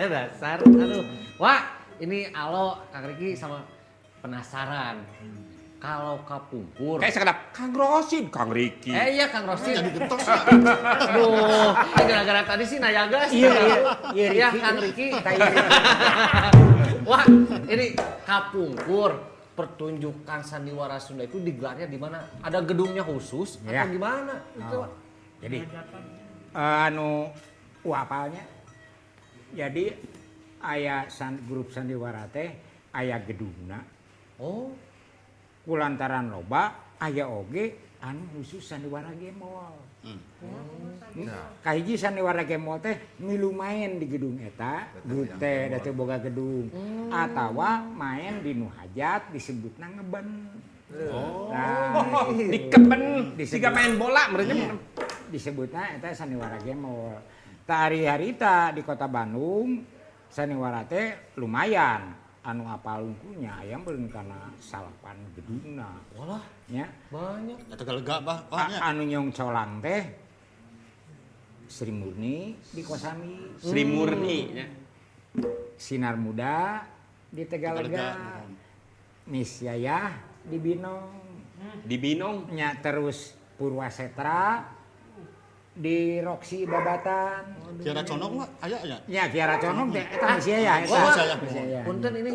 Dasar, aduh. Wah, ini Alo, Kang Riki sama penasaran. Kalau kapungkur. Kayak sekedap Kang Rosid, Kang Riki. Iya Kang Rosid. Jadi gentos. Aduh, ini gara-gara tadi sih Nayaga sih. Iya, iya. Iya, Iya, Riki. Kang Riki. Wah, ini kapungkur pertunjukan sandiwara Sunda itu digelarnya di mana? Ada gedungnya khusus Ya. atau gimana? Itu. Oh. Jadi anu apalnya. Jadi aya grup sandiwara teh aya gedungna. Oh. Kulantaran loba aya oge anu khusus sandiwara gemol. Kahiji sandiwara gemol teh milu main di gedung eta, grup teh da teu boga gedung. Atawa main di nu hajat disebutna ngeben. Oh. Nah, Di keben, siga main bola merenya. Disebutna eta sandiwara gemol. Tah hari-harita di kota Bandung sandiwara teh lumayan anu apal lungkunya aya meureun kana salapan gedungna. Walah, nya. Banyak. Eta lega bah, bah Anu nyong colang teh Sri Murni di Kosambi. Sri Murni nya. Sinar Muda di Tegalega. Miss Yayah di Binong. Di Binong nya terus Purwasetra di Roxy Babatan. Kiara Conong mah aya aya. Ya Kiara Conong teh eta Miss Yayah eta. Wah, Miss Yayah. Punten ini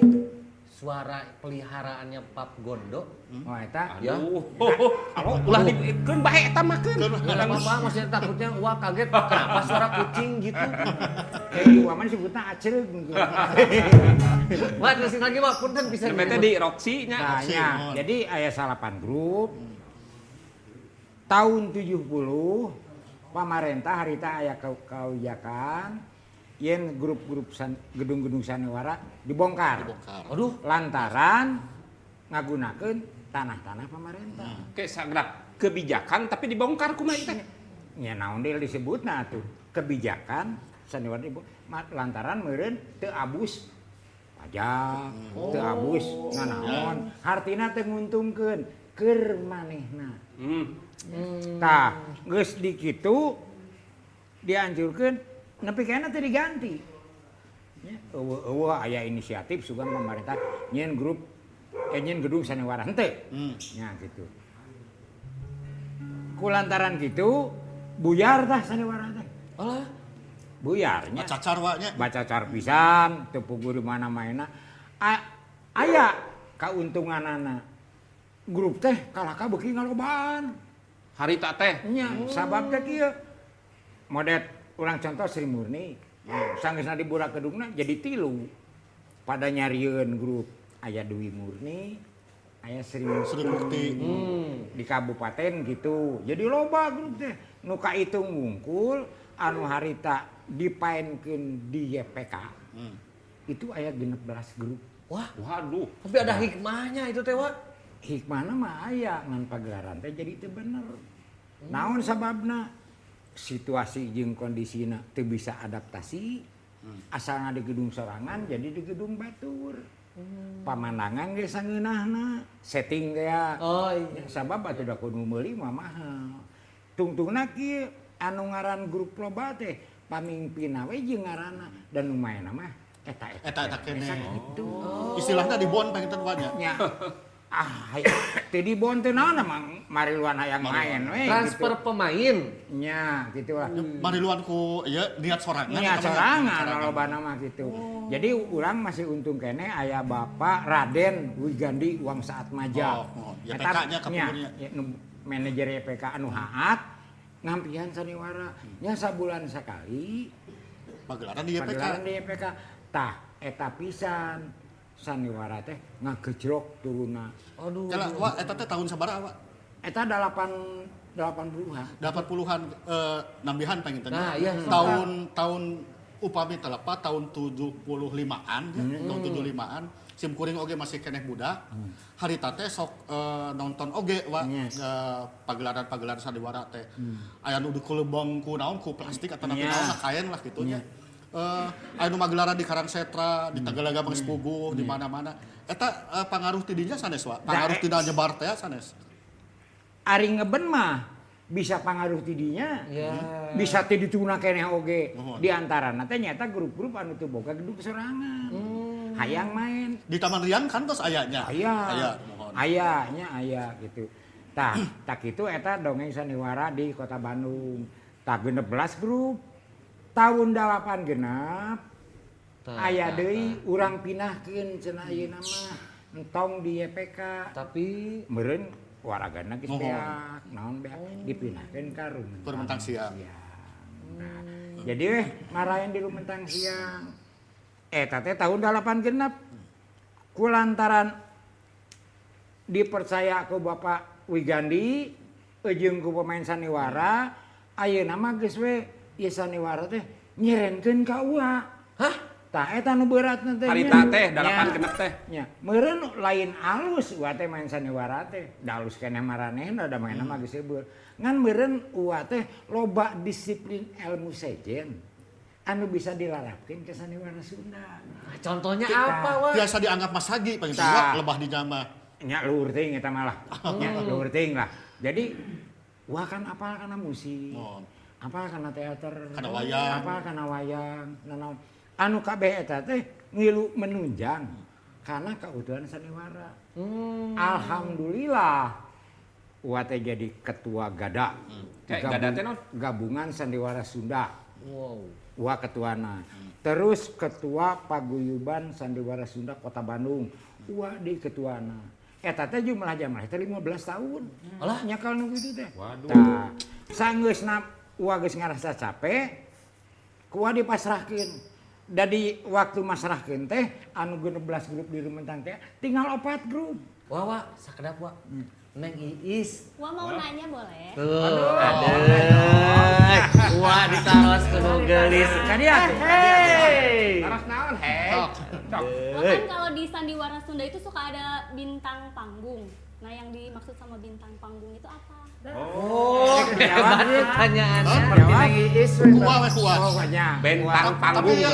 suara peliharaannya Pap Gondo. Oh eta. Ya. Alo, ulah dikeun bae eta mah keun. Enggak apa-apa, maksudnya takutnya wah kaget kenapa suara kucing gitu. Kayak di Waman sebutna acereug mungkin. Wah, terusin lagi Pak, punten bisa. Nembe teh di Roxy nya. Nah, nya. Jadi aya salapan grup. Tahun 70 pamarentah harita aya kaujakan yen grup-grup gedung-gedung sandiwara dibongkar. Aduh, lantaran ngagunakeun tanah-tanah pamarentah. Oke, sagrap kebijakan tapi dibongkar kumaha teh? Nya naon deui disebutna atuh kebijakan sandiwara dibongkar lantaran meureun teu abus pajak, teu abus nanaon, hartina teu nguntungkeun keur manehna. Tah, geus di kitu dihancurkeun nepi kana teu diganti. Nya eueuh aya inisiatif sugan pemerintah nyieun grup nyieun gedung sandiwara henteu. Nya gitu. Kulantaran kitu buyar tah sandiwara teh. Alah, buyarnya. Bacacar wa nya. Bacacar pisan, teu puguh di mana maena. Aya kauntunganana. Grup teh kalahka beuki ngalobaan. Harita teh. Nya, sabab teh kieu. Modet urang contoh Sri Murni. Sanggeusna diburak gedungna jadi tilu. Pada nyarieun grup aya Dwi Murni, aya Sri Mukti. Sri Mukti. Di kabupaten gitu. Jadi loba grup teh. Nu kaitung wungkul anu harita dipaenkeun di YPK. Itu aya 16 grup. Wah, waduh. Tapi ada hikmahnya itu teh, Wak. Hikmahna mah aya ngan pagelaran teh jadi teu bener. Naon sababna? Situasi jeung kondisina teu bisa adaptasi. Asalna di gedung sorangan jadi di gedung batur. Pamandangan ge sangeunahna, setting teh ya. Oh iya. Sabab atuh da kudu meuli mah mahal. Tungtungna kieu anu ngaran grup loba teh pamingpinna we jeung ngaranna dan nu maenna mah eta-eta. Eta-eta keneh. Gitu. Istilahna dibon panginten Wa nya. Nya. Ah, teu dibon teh naon mah mariluan hayang main we. Transfer gitu. Pemain. Nya, gitu lah. Mariluan ku ieu niat sorangan. Niat eta mah. sorangan lobana mah gitu. Jadi urang masih untung keneh aya Bapak Raden Wigandi Wangsaatmaja. Oh, oh. YPK-nya kapungkurnya. Nya, nu manajer YPK anu haat ngampihan sandiwara. Nya sabulan sekali pagelaran di YPK. Pagelaran di YPK. Tah eta pisan sandiwara teh ngagejrok turunna. Aduh. Kala, Wak, eta teh tahun sabaraha, Wak? Eta 80-an. 80-an nambihan panginten. Nah, iya. Tahun tahun upami telepat tahun 75-an ya, tahun 75-an sim kuring oge masih keneh budak. Harita teh sok nonton oge, Wak, pagelaran-pagelaran sandiwara teh. Aya nu dikulebong ku naon ku plastik atau naon lah kain lah gitu nya. Aya nu magelaran di Karangsetra, di Tegalaga Sepuguh, di mana-mana. Eta pangaruh ti dinya sanes, Wak? Pangaruh tina nyebar teh sanes. Ari ngeben mah bisa pangaruh ti dinya. Yeah. Bisa ti dituna keneh oge. Di antarana teh nyata grup-grup anu teu boga gedung sorangan. Hayang main. Di Taman Riang kan tos ayanya. Aya. Aya, mohon. Aya nya aya gitu. Tah, tak kitu eta dongeng sandiwara di Kota Bandung. Tah 16 grup. Tahun 8 genap aya deui urang pindahkeun cenah ayeuna mah entong di YPK. Tapi meureun waragana geus beak, naon beak dipindahkeun ka Rumentang Siang. Nah, jadi weh marahin di Rumentang Siang. Eta teh tahun 8 genap. Kulantaran dipercaya ku Bapak Wigandi jeung ku pemain sandiwara, ayeuna mah geus we ieu sandiwara teh nyerenkeun ka Uwa. Hah? Tah eta nu beuratna teh. Harita teh 8 genep teh. Nya, meureun lain alus Uwa teh main sandiwara teh. Da alus keneh maranehna da mainna mah geus seueur. Ngan meureun Uwa teh loba disiplin ilmu sejen anu bisa dilarapkeun ke sandiwara Sunda. Nah, contohnya apa, Wak? Biasa dianggap Mas Hagi panginten Wak lebah di jama. Nya luhur teuing eta mah lah. Nya luhur teuing lah. Jadi Uwa kan apal kana musik. Apal kana teater, kana wayang, apal kana wayang, naon anu kabeh eta teh ngilu menunjang karena keutuhan sandiwara. Alhamdulillah Uwa teh jadi ketua Gada. Gada teh naon? Gabungan Sandiwara Sunda. Wow. Uwa ketuana. Terus ketua Paguyuban Sandiwara Sunda Kota Bandung. Uwa di ketuana. Eta teh jumlah jamaah teh 15 tahun. Alah nyakal nu kitu teh. Waduh. Tah, sanggeusna Uwa geus ngarasa capek, ku Uwa dipasrahkeun. Dari waktu masrahkeun teh anu 16 grup di Rumentang teh tinggal 4 grup. Wah, Wak, sakedap, Wak. Neng Iis. Wah, mau nanya boleh? Tuh, aduh. Wah, ditaros kudu geulis. Kadia tuh. Hey. Taros naon, hei. Wah, kan kalau di sandiwara Sunda itu suka ada bintang panggung. Nah, yang dimaksud sama bintang panggung itu apa? Oh, hebat pertanyaannya. Jawab. Kuah we kuah. Oh, banyak. Bintang panggung. Tapi ya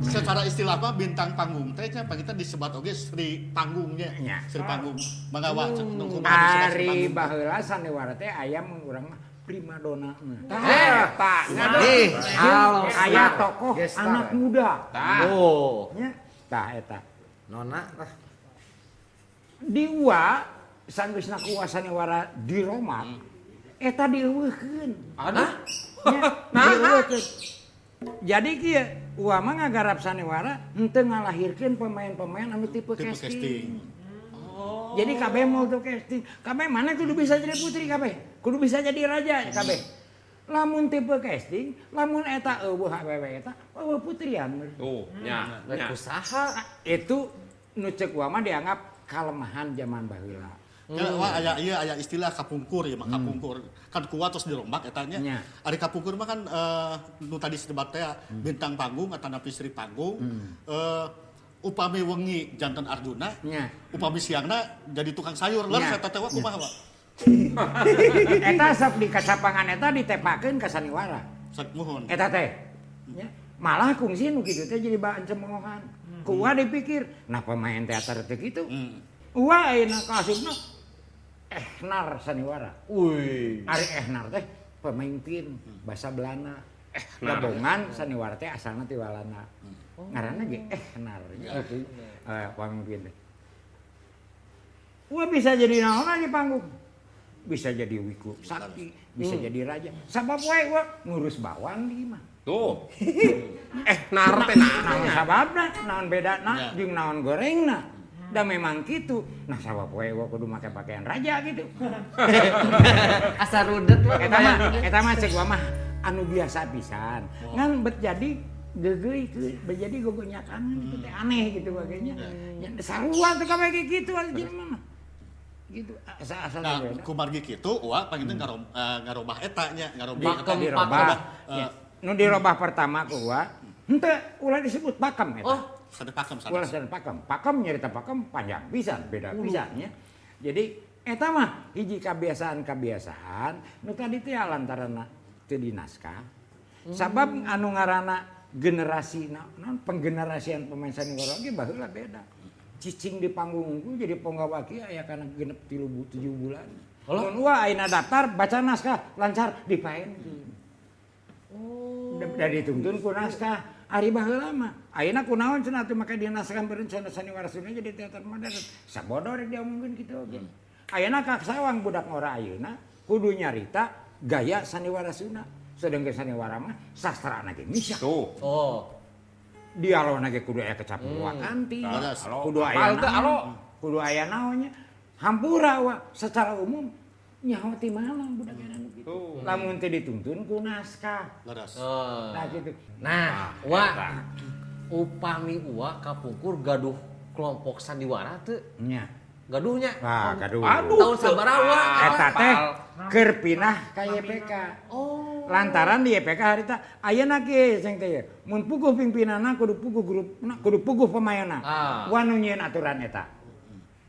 secara istilah mah bintang panggung teh nya kita disebat oge Sri Panggungnya. Sri Panggung. Mangga wa nu kumaha disebut Sri Ari Panggung. baheula sandiwara teh aya mun urang mah primadona. Tah, eta. Ih, Aya tokoh anak muda. Tah. Oh. Nya, tah eta. Nona tah. Di Uwa sanggeusna ku Uwa sandiwara di Roma, eta dieuweuhkeun. Aduh. Nya, dieuweuhkeun. Jadi kieu Uwa mah ngagarap sandiwara henteu ngalahirkeun pemain-pemain anu tipe Tipe casting. casting. Jadi kabeh mau tuh casting, kabeh mana kudu bisa jadi putri kabeh, kudu bisa jadi raja kabeh. Lamun tipe casting, lamun eta euweuh awewe eta, euweuh putrian. Tuh, nya, Rek nya. kusaha. Itu nu ceuk gua mah dianggap kalemahan zaman baheula. Ya, wah aya ieu aya istilah kapungkur ya mah kapungkur. Kan kuat terus dirombak eta nya. Nya. Ari kapungkur mah kan nu tadi sebat teh bintang panggung atanapi sri panggung. Upami wengi janten Arjuna, Nya. upami siangna jadi tukang sayur. Leres Nya. eta teh wah kumaha, Pak? Eta sok di kacapangan eta ditepakeun ka saniwara. Sak muhun. Eta teh. Ya. Malah kungsi nu kitu teh jadi bahan cemoohan. Ku uwa dipikir, nah pemain teater teh kitu. Uwa ayeuna kaasupna Ehnar saniwara. Wih. Ari Ehnar teh pemimpin bahasa Belanda. Gabungan saniwara teh asalna ti Walanda. Ngaranna ge Ehnar. Gitu. Pemimpin teh. Wah bisa jadi naon di panggung. Bisa jadi wiku sakti, bisa jadi raja. Sabab wae wah ngurus bawang di imah. Tuh. Nar teh Naon sababna, naon bedana Ya. jeung naon gorengna. Da memang gitu. Nah sabab wae wah kudu make pakaian raja gitu. Asa rudet mah. Eta mah cek gua mah anu biasa pisan. Ngan bet jadi geugeuy bet jadi gogonyakan gitu teh aneh gitu bagainya. Ya, sarua teh kabeh kayak gitu jelema mah. Gitu asa-asa Nah, beda. kumargi kitu uwa panginten ngarobah eta nya, ngarobah eta. Dirobah. Ngarobah, Ya. Nu dirobah pertama ku uwa, henteu ulah disebut pakem eta. Oh, Sanes pakem Ulah sanes. sanes pakem. Pakem nyarita pakem panjang pisan, beda pisan nya. Jadi eta mah hiji kebiasaan-kebiasaan nu tadi teh lantaran teu di naskah. Sabab anu ngaranna generasi naon penggenerasian pemain sandiwara oge baheula beda. Cicing di panggung ku jadi ponggawa kieu aya kana genep 3 7 bulan. Mun uwa ayeuna daftar baca naskah lancar dipaenkeun. Da dituntun ku naskah. Ari baheula mah ayeuna kunaon cenah atuh make di naskah berencana sandiwara Sunda jadi teater modern. Sabodo rek diomongkeun kitu oge. Ayeuna ka sawang budak ngora ayeuna kudu nyarita gaya sandiwara Sunda. Sedangkan sandiwara mah sastrana ge misah. Tuh. Oh. Dialogna ge kudu aya kecap wakanti, Leres. kudu aya Apal teu, naon, alo? kudu aya naonnya. Hampura wa secara umum nyaho ti mana budak ayeuna nu kitu. Tuh. Lamun teu dituntun ku naskah. Leres. Oh. Nah gitu. Nah, wa upami uwa kapungkur gaduh kelompok sandiwara teu Nya. gaduhnya. Wah, gaduh. Aduh. Tahun sabaraha wa? Eta teh keur pinah ka YPK. Oh. Lantaran di YPK harita ayeuna kieu sing teh mun puguh pimpinanna kudu puguh grupna, kudu puguh pemainna. Ah. Wa nu nyieun aturan eta.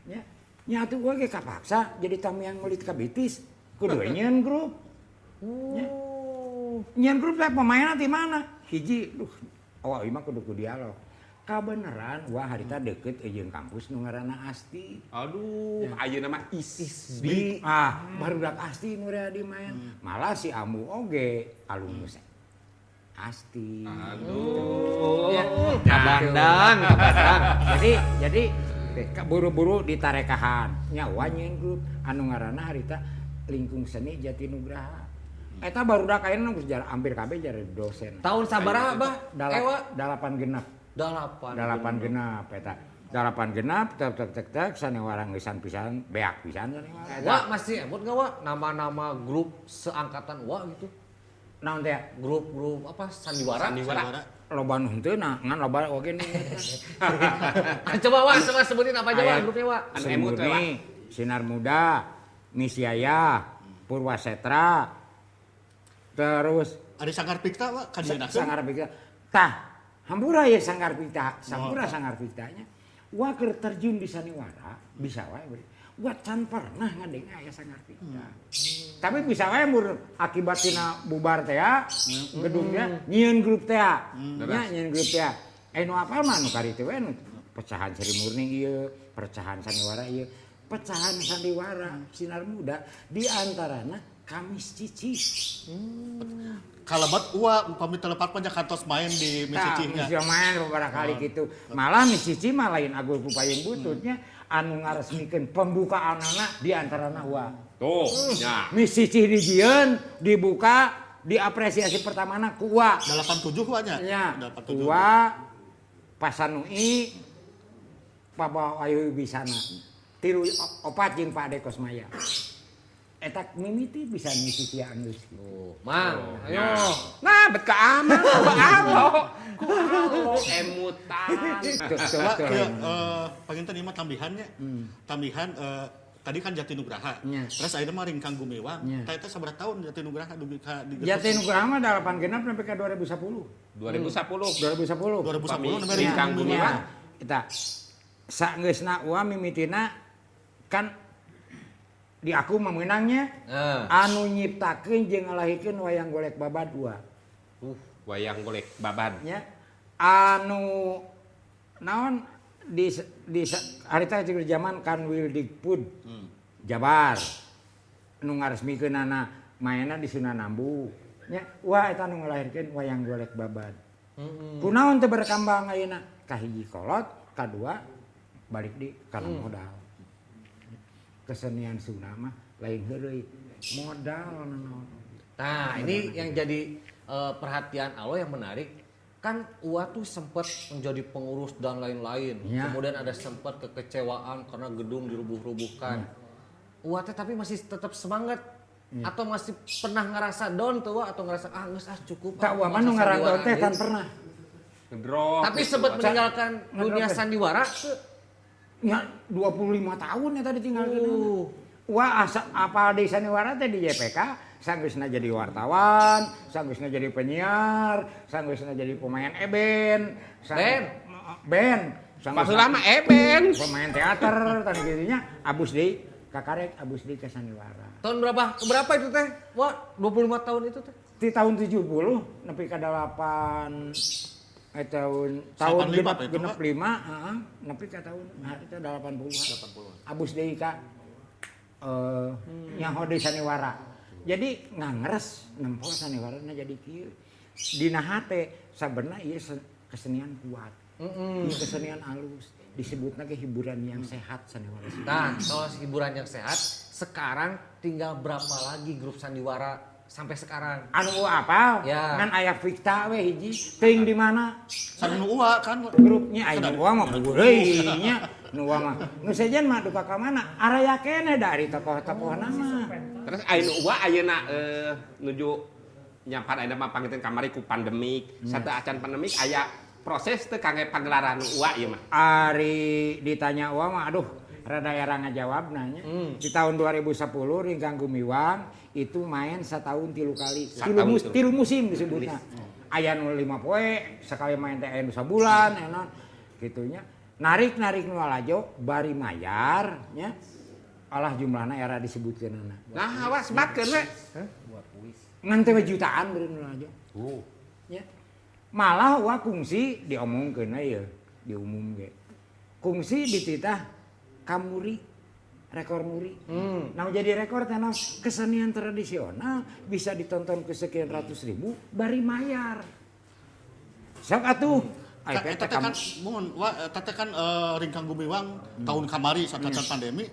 Nya, nya atuh gua ge kapaksa jadi tamiang ngulit ka bitis kudu we nyieun grup. Nya. Nyieun grup teh pemainna ti mana? Hiji, duh, awak ieu mah kudu ku dialog. Kabeneran wah harita deket jeung kampus nu ngaranna Asti. Aduh, ayeuna mah ISBI. Ah, barudak Asti nu rea di main. Malah si Ambu oge alumnus Asti. Aduh. Ya. Kabandang, kabandang. Jadi buru-buru ditarekahan. Nya wa nyieun grup anu ngaranna harita Lingkung Seni Jatinugraha. Eta barudak ayeuna geus hampir kabeh jadi dosen. Tahun sabaraha, Bah? Ewa Dalapan genep. dalapan. Dalapan genep eta. Dalapan genep tek tek tek tek sanewara ngeusan pisan, beak pisan sanewara. Wa masih emut nggak wa nama-nama grup seangkatan wa gitu? Naon teh? Grup-grup apa sandiwara? Sandiwara. Loba nu henteu nah, ngan loba oge nu Coba wa, coba sebutin apa aja wa Aya grupnya wa. Anu Sri emut we, Murni, Sinar Muda, Nisyaya, Purwasetra, terus Ari Sanggar Pikta wa ka dieuna. Sanggar Pikta. Tah, hampura ya Sanggar Pikta, sampura Sanggar Piktanya. Wa keur terjun di sandiwara, bisa wae beri. Wa can pernah ngadeng aya Sanggar Pikta. Tapi bisa wae mur akibat tina bubar teh gedungnya nyieun grup teh. Nya nyieun grup teh. Nu apal mah nu kari teh we nu pecahan Sri Murni ieu, pecahan sandiwara ieu, pecahan sandiwara Sinar Muda di antarana Kamis Cici. Kalebat uwa upami telepat mah kantos main di Tah, Misicihnya. misi main beberapa kali gitu. Malah Misici mah lain agul pupayung bututnya anu ngaresmikeun pembukaanana di antarana wa. Tuh, nya. Misici dijieun, dibuka, diapresiasi pertamana ku wa. 87 wa nya. Nya, 87. wa Pasanui Papa Ayu Wisana. Tilu opat jeung Pak Ade Kosmaya. Eta mimiti bisa ngisi sia geus gitu. Oh, Mang, ayo. Nah, bet ka Amang, ku alo. Ku alo emutan. Tuh, tuh, Pak, tuh. kieu, panginten ieu mah tambihannya. Tambihan tadi kan Jatinugraha. Nya. Terus ayeuna mah Ringkang Gumiwang. Nya. Tah eta sabaraha tahun Jatinugraha dugi ka di Jatinugraha mah 86 sampai ke 2010. 2010. 2010. 2010 nembe Ringkang Ringkang Gumiwang. Nya. Eta sageusna Uwa mimitina kan di aku mah meunangnya anu nyiptakeun jeung ngalahirkeun wayang golek babad Uwa. Wayang golek babad. Nya anu naon di harita di zaman Kanwil Dikpud Jabar nu ngaresmikeunana mainna di Sunan Ambu nya wah eta nu ngalahirkeun wayang golek babad. Kunaon teu berkembang ayeuna? Kahiji kolot, kadua balik di kana modal. Kesenian Sunda mah lain heureuy, modal naon. Nah, ini yang jadi perhatian Alo yang menarik. Kan Uwa tuh sempat menjadi pengurus dan lain-lain. Ya. Kemudian ada sempat kekecewaan karena gedung dirubuh-rubuhkan. Uwa teh tapi masih tetap semangat. Atau masih pernah ngerasa down tuh Wa? Atau ngerasa ah geus ah cukup. Tak ah, Uwa mah nu masa ngaran sandiwara down teh deui. tan pernah. Ngedrop. Tapi sempat meninggalkan dunia Ngedrop, ya. sandiwara tuh. Ya 25 tahun ya tadi tinggalkeun. Wah, asa, apal di sandiwara teh di JPK, sanggeusna jadi wartawan, sanggeusna jadi penyiar, sanggeusna jadi pemain eben, Band? Band. Sanggeusna Baheula mah eben. Pemain teater tan kitu nya abus deui kakarek abus deui ka sandiwara. Tahun berapa? Berapa itu teh? Wah, 25 tahun itu teh. Di tahun 70 nepi ka 8 tahun tahun 85 genep itu, genep Pak? 5 heeh, nepi ka tahun nah, itu 80-an. Abus deui ka nyaho deui sandiwara. Jadi ngangres nempo sandiwarana jadi kieu. Dina hate sabenerna ieu kesenian kuat. Ieu kesenian alus, disebutna ge hiburan yang sehat sandiwara. Nah, soal hiburan yang sehat, sekarang tinggal berapa lagi grup sandiwara sampai sekarang? Anu apal? Ya. Ngan aya Fikta we hiji, teuing di mana? Sareng nu Uwa kan Grupnya aya nu Uwa mah puguh deui nya. Nu Uwa mah. Nu sejen mah duka ka mana? Araya keneh dari tokoh-tokohna mah. Terus aya nu Uwa ayeuna nuju nyampan ayeuna mah pangiteun kamari ku pandemik. Satu acan pandemik aya proses teu kangge pagelaran nu Uwa ieu mah. Ari ditanya Uwa mah aduh rada era ngajawab nanya. Di tahun 2010 Ringkang Gumiwang itu main setahun 3 kali. Satahun tilu. Tilu musim disebutna. Aya nu 5 poe, sekali main teh aya nu sabulan, aya naon gitunya. Narik-narik nu lalajo bari mayar nya. Alah jumlahna era disebutkeunana. Nah, awas sebatkeun we. Ngan teh we jutaan beureun nu lalajo. Ya. Malah wa kungsi diomongkeun we ieu, diumum ge. Kungsi dititah kamuri rekor muri. Nah jadi rekor teh naon? Kesenian tradisional bisa ditonton ke sekian ratus ribu bari mayar. Sok atuh. Ai Ka- teh eta teh kan mun wa eta teh kan Ringkang Gumiwang tahun kamari saat pandemi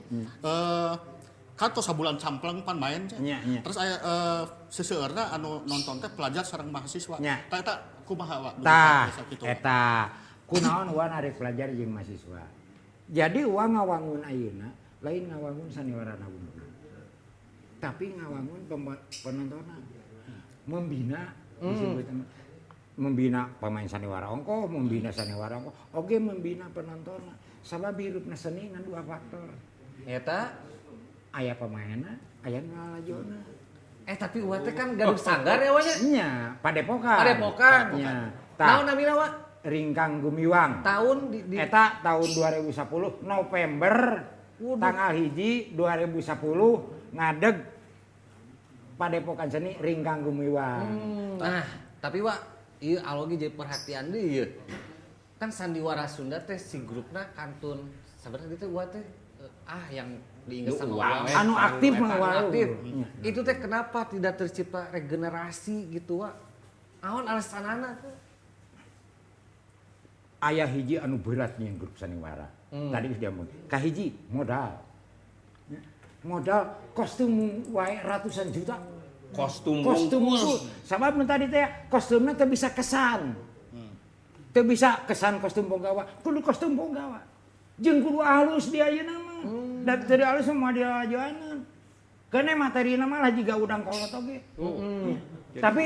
kan tos sabulan campleng pan main teh. Nya, nya. Terus aya seseueurna anu nonton teh pelajar sareng mahasiswa. Nya. Tah eta kumaha wa? Tah, Bisa kitu. eta kunaon wa narik pelajar jeung mahasiswa. Jadi wa ngawangun ayeuna lain ngawangun sandiwara wungkul. Tapi ngawangun penontonna. Membina disebutna. Membina pemain sandiwara ongkoh, membina sandiwara ongkoh, oge membina penontonna. Sabab hirupna seni ngan dua faktor. Eta Aya pemainna, aya nu lalajona. Tapi Uwa teh kan gaduh sanggar ya Wa nya? Nya, Padepokan. Padepokan. Nya. Naon namina Wa? Ringkang Gumiwang. Tahun di Eta tahun 2010 November tanggal 1 2010 ngadeg Padepokan Seni Ringkang Gumiwang. Nah, tapi Wa, ieu alogi jadi perhatian deui ieu. Kan sandiwara Sunda teh si grupna kantun sebenarnya itu Wa teh yang diingat Nu sama Uwa Wa. we. Anu aktif mah Anu Wa. aktif. Nya. Itu teh kenapa tidak tercipta regenerasi gitu Wa? Naon alasanana tuh? Aya hiji anu berat nya grup sandiwara. Tadi geus diomong. Kahiji modal. Ya. Modal kostum wae ratusan juta. Kostum Kostum wungkul. wungkul. Sabab nu tadi teh kostumna teu bisa kesan. Teu bisa kesan kostum ponggawa, kudu kostum ponggawa. Jeung kudu halus di ayeuna mah. Dan teu alus semua dilajoaneun. Keun materina mah lah jiga udang kolot oge. Tapi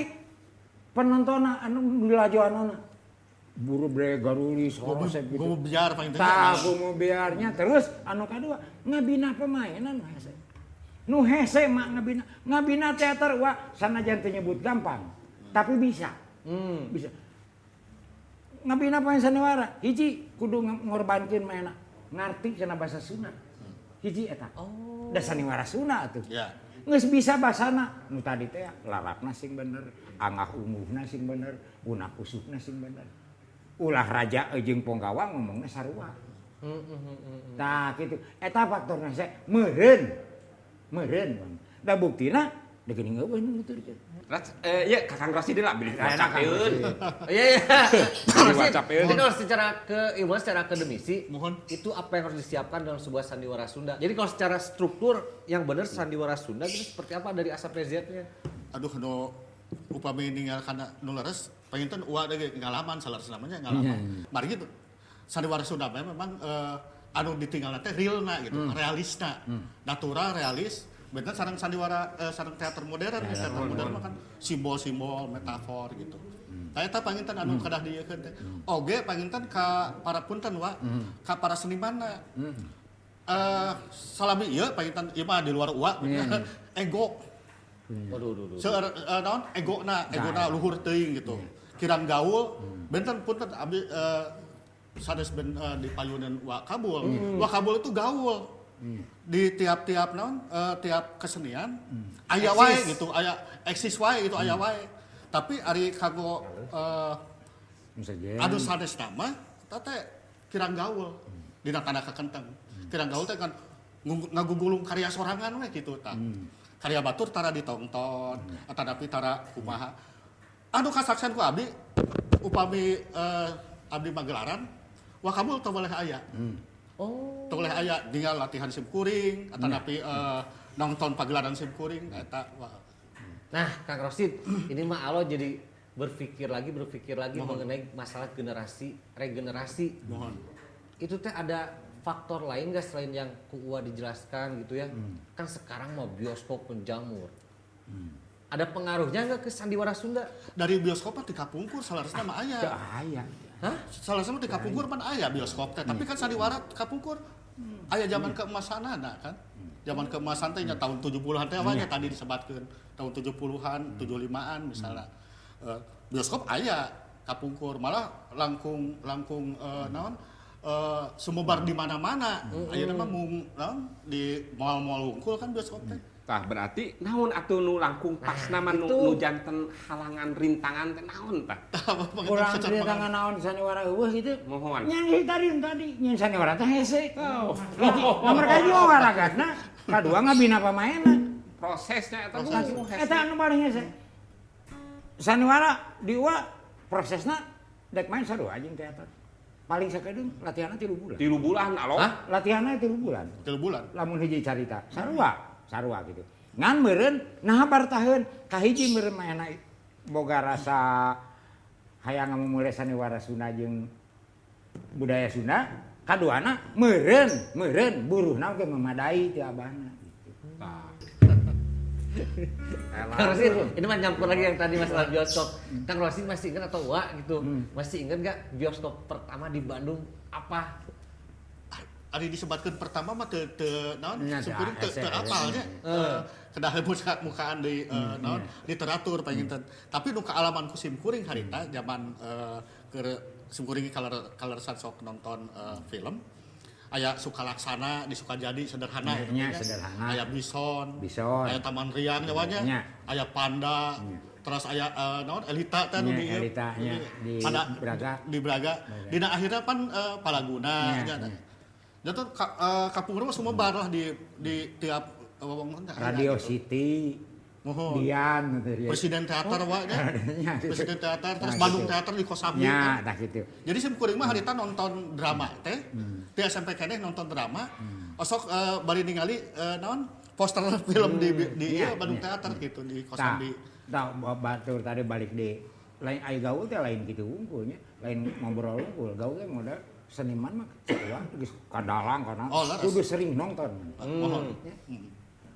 penontonna anu dilajoanana buru bre garulis horosep gitu. Gumu biar paling Tah gumu biarnya terus anu kadua ngabina pemain anu hese. Nu hese mah ngabina ngabina teater wah sanajan teu nyebut gampang tapi bisa. Bisa. Ngabina pemain sandiwara hiji kudu ngorbankeun maena ngarti kana bahasa Sunda. Hiji eta. Oh. Da sandiwara Sunda atuh. Ya. Geus bisa basana nu tadi teh larapna sing bener, angah unguhna sing bener, unak usukna sing bener. Ulah raja jeung ponggawa ngomongna sarua. Tah kitu. Eta faktorna saya meureun. Meureun. Da buktina da geuning eueuh nu nuturkeun. Terus ieu Kakang Rosid lah bilih wacapeun. Iya iya. Wacapeun. Jadi kalau secara keilmuan, secara akademisi, itu apa yang harus disiapkan dalam sebuah sandiwara Sunda. Jadi kalau secara struktur yang benar sandiwara Sunda itu seperti apa dari A sampai Z-nya? Aduh nu upami ninggal kana nu leres panginten uwa deui ngalaman saleres namanya ngalaman. Mari gitu. Sandiwara Sunda memang anu ditinggalna teh realna gitu, realisna. Natural realis. Benten sareng sandiwara sareng teater modern, teater modern mah kan simbol-simbol, metafor gitu. Tah eta panginten anu kedah dieukeun teh. Oge panginten ka para punten wa, ka para senimanna. Salami ieu panginten ieu mah di luar uwa ego. Waduh. Seueur naon egona, egona luhur teuing gitu. Kirang gaul, benten punten abdi sanes ben di payunan Wa Kabul. Wa Kabul itu gaul. Di tiap-tiap naon tiap kesenian aya wae gitu, aya eksis wae gitu, aya wae. Tapi ari kanggo anu sanes nama eta teh kirang gaul dina tanda kakenteng. Kirang gaul teh kan ngagugulung karya sorangan we gitu tah. Karya batur tara ditonton, atanapi tara kumaha. Anu kasaksian ku abdi upami abdi magelaran Wa Kabul teu boleh aya. Oh. Teu boleh aya tinggal latihan simkuring atanapi nonton pagelaran simkuring eta. Nah, Kang Rosid, ini mah alo jadi berpikir lagi mengenai masalah generasi, regenerasi. Mohon. Itu teh ada faktor lain gak selain yang ku Uwa dijelaskan gitu ya? Kan sekarang mau bioskop menjamur. Ada pengaruhnya nggak ke sandiwara Sunda? Dari bioskop mah ti kapungkur salarasna mah aya. Teu aya. Hah? Salarasna mah ti kapungkur pan aya bioskop teh, tapi kan sandiwara kapungkur aya zaman keemasanana kan. Zaman keemasan teh nya tahun 70-an teh awalnya tadi disebatkeun tahun 70-an, 75-an misalnya. Bioskop aya kapungkur malah langkung naon sumebar di mana-mana. Ayeuna mah mung naon di mall-mall wungkul kan bioskop teh. Tah berarti naon atuh nu langkung pasna mah nu janten halangan rintangan teh naon tah? Kurang rintangan naon sandiwara eueuh gitu. Mohon. Nya tadi nya sandiwara teh hese. Nomor kahiji waragatna, kadua ngabina pamaenna. Prosesnya eta eta anu paling hese. Sandiwara di uwa prosesna dek main sarua jeung teater. Paling sakedeung latihanna 3 bulan. 3 bulan alo? Latihanna 3 bulan. 3 bulan. Lamun hiji carita sarua. Sarua gitu. Ngan meureun naha bartaheun kahiji meureun maena boga rasa hayang ngamumule sandiwara Sunda jeung budaya Sunda, kaduana meureun buruhna oge memadai teu abahna gitu. Tah. Kang Rosid, ini mah nyampur lagi yang tadi masalah bioskop. Kang Rosid masih ingat atau Wak gitu? Masih ingat nggak bioskop pertama di Bandung apa? Ari disebatkeun pertama mah teu naon simkuring teu apalnya. Kedah mukaan di naon literatur panginten. Tapi nu kaalaman ku simkuring harita zaman keur simkuring kalersan sok nonton film. Aya Sukalaksana di Sukajadi sederhana ya, sederhana. Aya Bison, aya Taman Riang nya, aya Panda, terus aya naon Elita teh nu di Elita nya di Braga. Di Braga. Dina akhirna pan Palaguna nya. Jadi kapungkur mah sumebar lah di tiap wewengkon teh. Radio City, Dian, Presiden Teater wa nya. Presiden Teater terus Bandung Teater di Kosambi. Nya, tah kitu. Jadi simkuring mah harita nonton drama teh. Di SMP keneh nonton drama. Osok bari ningali naon poster film di ieu Bandung Teater gitu di Kosambi. Tah batur tadi balik di lain ai gaul teh lain kitu wungkul nya, lain ngobrol wungkul, gaul teh modal Seniman mah ceua geus kadalang kana Oh, leres. kudu sering nonton. Mohon. Ya.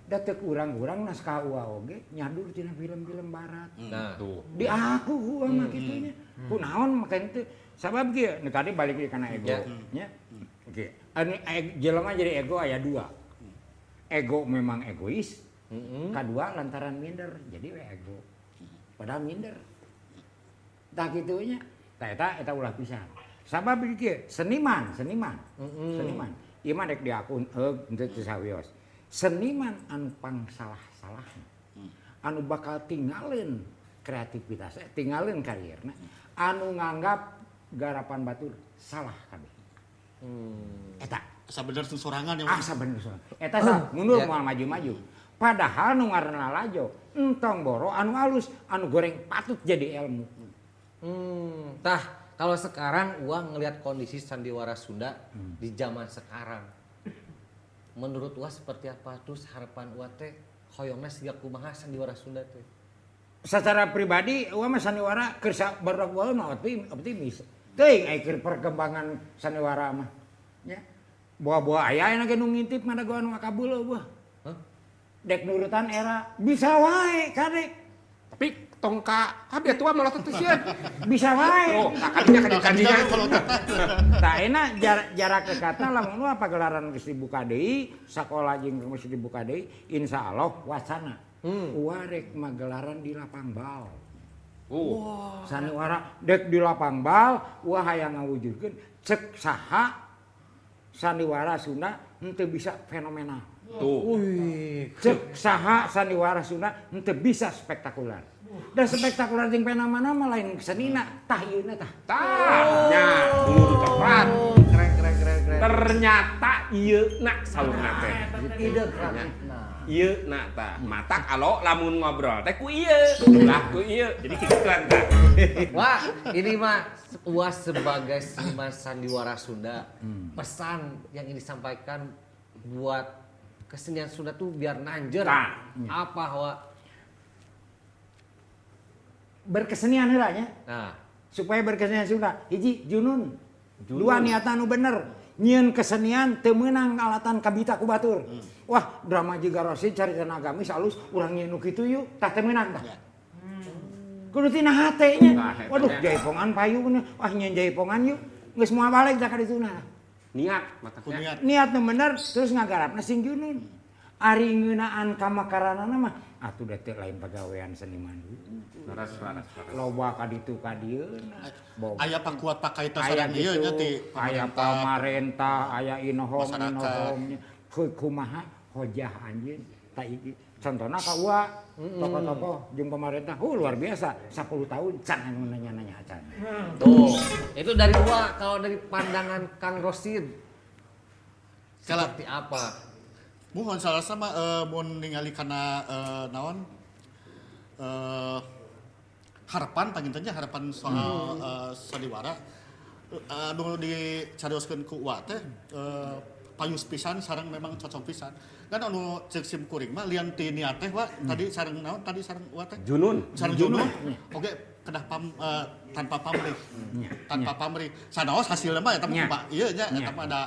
Da teu urang-urang naskah uwa oge nyadur tina film-film barat. Nah, Tuh. Di aku gua mah kitu nya. Kunaon make teu sabab kieu nu tadi balik deui kana ego Ya. nya. Oke. Anu jelema jadi ego aya dua. Ego memang egois. Kadua lantaran minder jadi we ego. Padahal minder. Tah kitu nya. Tah eta eta ulah pisan. Sabab kieu seniman, seniman. Seniman. Ieu mah rek diakun heug henteu teu sawios. Seniman anu pangsalah-salahna. Anu bakal tinggalin kreativitas, tinggalin karierna, anu nganggap garapan batur salah kabeh. Eta Sabener sorangan ya. ah sabener sorangan. Eta sa mundur Ya. moal maju-maju. Padahal nu ngaranna lalajo, entong boro anu alus, anu goreng patut jadi ilmu. Tah, kalau sekarang Uang ngelihat kondisi sandiwara Sunda di zaman sekarang. Menurut Uwa seperti apa? Terus harapan Uwa teh hoyongna siga kumaha sandiwara Sunda teh? Secara pribadi Uwa mah sandiwara keur barudak baheula mah optimis. Teuing aya keur perkembangan sandiwara mah. Nya. Boa-boa aya aya ge nu ngintip ngadagoan nu kabul eueuh. Hah? Dek nurutan era bisa wae kade. Tapi tong ka abdi tua melotot teh sieun. Bisa wae. Oh, tah kadinya kadinya. Tah enak jarak dekatna lamun nu pagelaran geus dibuka deui, sakola jeung geus dibuka deui, insyaallah wacana. Uwa rek magelaran di lapang bal. Sandiwara dek di lapang bal, uwa hayang ngawujudkeun cek saha sandiwara Sunda henteu bisa fenomenal. Tuh. Cek saha sandiwara Sunda henteu bisa spektakuler. Dan spektakuler jeung fenomena mah lain senina, tah ieuna tah. Tah, nya dulu coklat. Keren keren keren keren. Ternyata ieu na saurna teh. Ide kreatif. Nah. Ieu na tah. Matak alo lamun ngobrol teh ku ieu. Ulah ku ieu. Jadi kikituan tah. Wah, ini mah Uwa sebagai seniman sandiwara Sunda, pesan yang ingin disampaikan buat kesenian Sunda tuh biar nanjer. Tah. Apa, Wa? Berkesenian heula nya. Nah, Supaya berkesenian Sunda, hiji junun. Dua niatan nu bener. Nyieun kesenian teu meunang alatan kabita ku batur. Wah, drama jiga Rosid carita agamis alus urang nyieun nu kitu yuk, tah teu meunang tah. Kudu tina hate nya. Tah, eta Waduh, nya. jaipongan payu nya. Wah, nyieun jaipongan yuk. Geus moal balik tah ka dituna. Niat mataknya. Niat. Niat nu bener terus ngagarapna sing junun. Ari ngeunaan kamakaranana mah atuh da teu lain pagawean seniman. Laras laras laras. Loba ka ditu ka dieuna. Aya pakuat pakaita Aya sareng ieu nya ti gitu, aya pamarentah, aya inohom Masyarakat. inohom kumaha hojah anjeun ta iki. Contohna ka Uwa, tokoh-tokoh jeung pemerintah, luar biasa, 10 tahun can anu nanya-nanya acan. Tuh, itu dari Uwa. Kalau dari pandangan Kang Rosid seperti apa? Mohon salah sama mun ningali kana naon harapan panginten nya harapan soal sandiwara anu dicarioskeun ku Uwa teh payus pisan sareng memang cocok pisan. Kan anu ceuk sim kuring mah lian ti niat teh wa tadi sareng naon tadi sareng Uwa teh Junun. sareng junun. Oke kedah tanpa pamrih. Tanpa pamrih. Sanaos hasilna mah eta mah ieu nya eta mah ada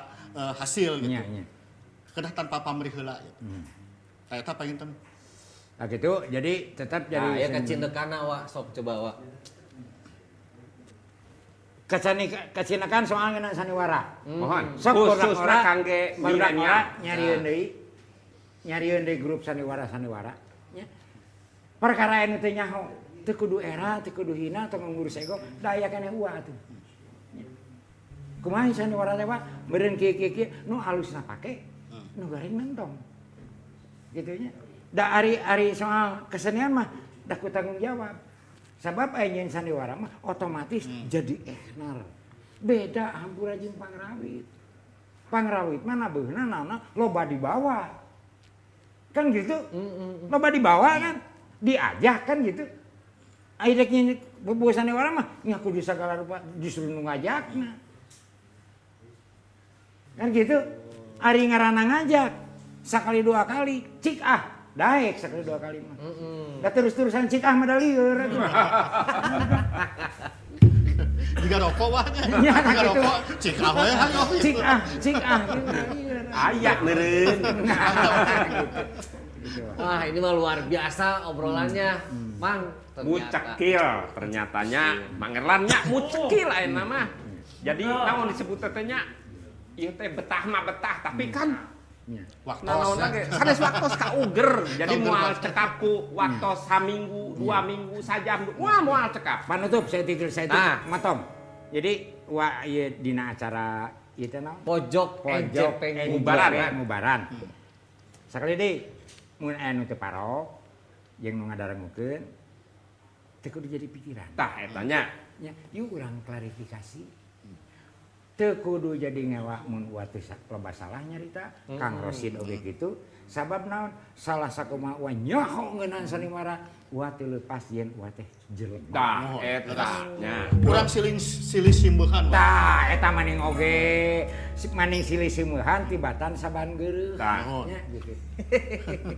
hasil gitu. Kedah tanpa pamrih heula gitu. Tah eta panginten. Nah gitu, jadi tetap jadi Nah, ya kacindekana wa sok coba wa. Kacinakan soal ngeunaan sandiwara. Mohon. Sok Khususna kangge barudak milenial. ora nyarieun deui. Nyarieun deui grup sandiwara-sandiwara nya. Perkara anu teu nyaho, teu kudu era, teu kudu hina, teu ngurus ego, da aya keneh uwa atuh. Kumaha sandiwara teh Pak? Meureun kieu-kieu nu alusna pake, nu garing nentong. Gitu nya. Da ari soal kesenian mah da ku tanggung jawab. Sabab aya nyieun sandiwara mah otomatis jadi ehnar. Beda hampura jeung pangrawit. Pangrawit mah nabeuna naonna loba dibawa. Kan gitu? Loba dibawa kan? Diajak kan gitu. Aya rek nyieun bubuh sandiwara mah nya kudu sagala rupa justru nu ngajakna. Kan gitu? Ari ngaranna ngajak sakali dua kali cik ah daek sekali dua kali mah. Da terus-terusan cik ah mah da lieur atuh. Jiga rokok wah nya. Nya, Jiga gitu. rokok cik ah we hayo. Cik ah, cik ah. Aya meureun. Wah, ini mah luar biasa obrolannya. Mang, ternyata. Mucekil ternyatanya Mang Erlan nya mucekil ayeuna mah. Jadi naon disebut teh nya ieu teh betah mah betah tapi kan Waktos. Nanaon ge sanes waktos ka uger. Jadi Kauger moal waktos. cekap ku waktos saminggu, 2 minggu sajam, wah moal cekap. Panutup saya tidur saya Nah. matom. Jadi wa ieu dina acara ieu teh naon? Pojok Pojok NJP Ngubaran, NJP Ngubaran. Sakali deui mun aya nu teu parok jeung nu ngadarengukeun teu kudu jadi pikiran. Tah eta nya. Nya, yuk urang klarifikasi. Teu kudu jadi ngewa mun uwa teu loba salah nyarita, Kang Rosid oge kitu. Sabab naon? Salah sakumaha uwa nyaho ngeunaan sandiwara, uwa teu leupas yen uwa teh jelema. Tah eta nya. Urang siling silih simbuhan. Wak. Tah eta maning oge maning silih simeuhan tibatan saban geureuh. Tah. Nya gitu.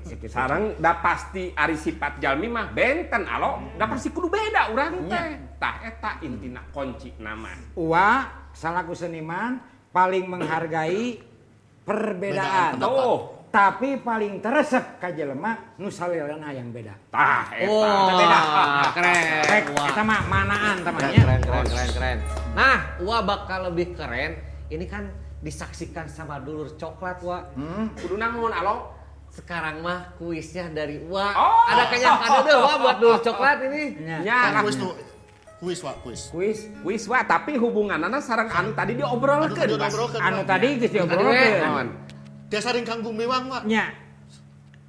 Sakitu. Sareng da pasti ari sifat jalmi mah benten alo, da pasti kudu beda urang teh. Tah eta intina kunci nama. Uwa salaku seniman paling menghargai perbedaan. Tuh. Tapi paling teresep ka jelema nu salilana hayang beda. Tah eta. Wah, Beda. keren. Rek, Wah. eta mah manaan Keren, temannya. keren, keren, keren, keren. Nah, Wa bakal lebih keren. Ini kan disaksikan sama dulur coklat, Wa. Kudu naon alo? Sekarang mah kuisnya dari Wa. Oh. Ada kayaknya kado deh, Wa, buat dulur coklat ini. Nya. Nya Kan kuis nu kuis wak kuis. Kuis kuis wa tapi hubunganana sareng anu tadi diobrolkeun. Anu tadi Mas. diobrolkeun, anu Wak. tadi geus Tadi we. diobrolkeun. Naon? Tiasa ringkang gumiwang wak. Nya.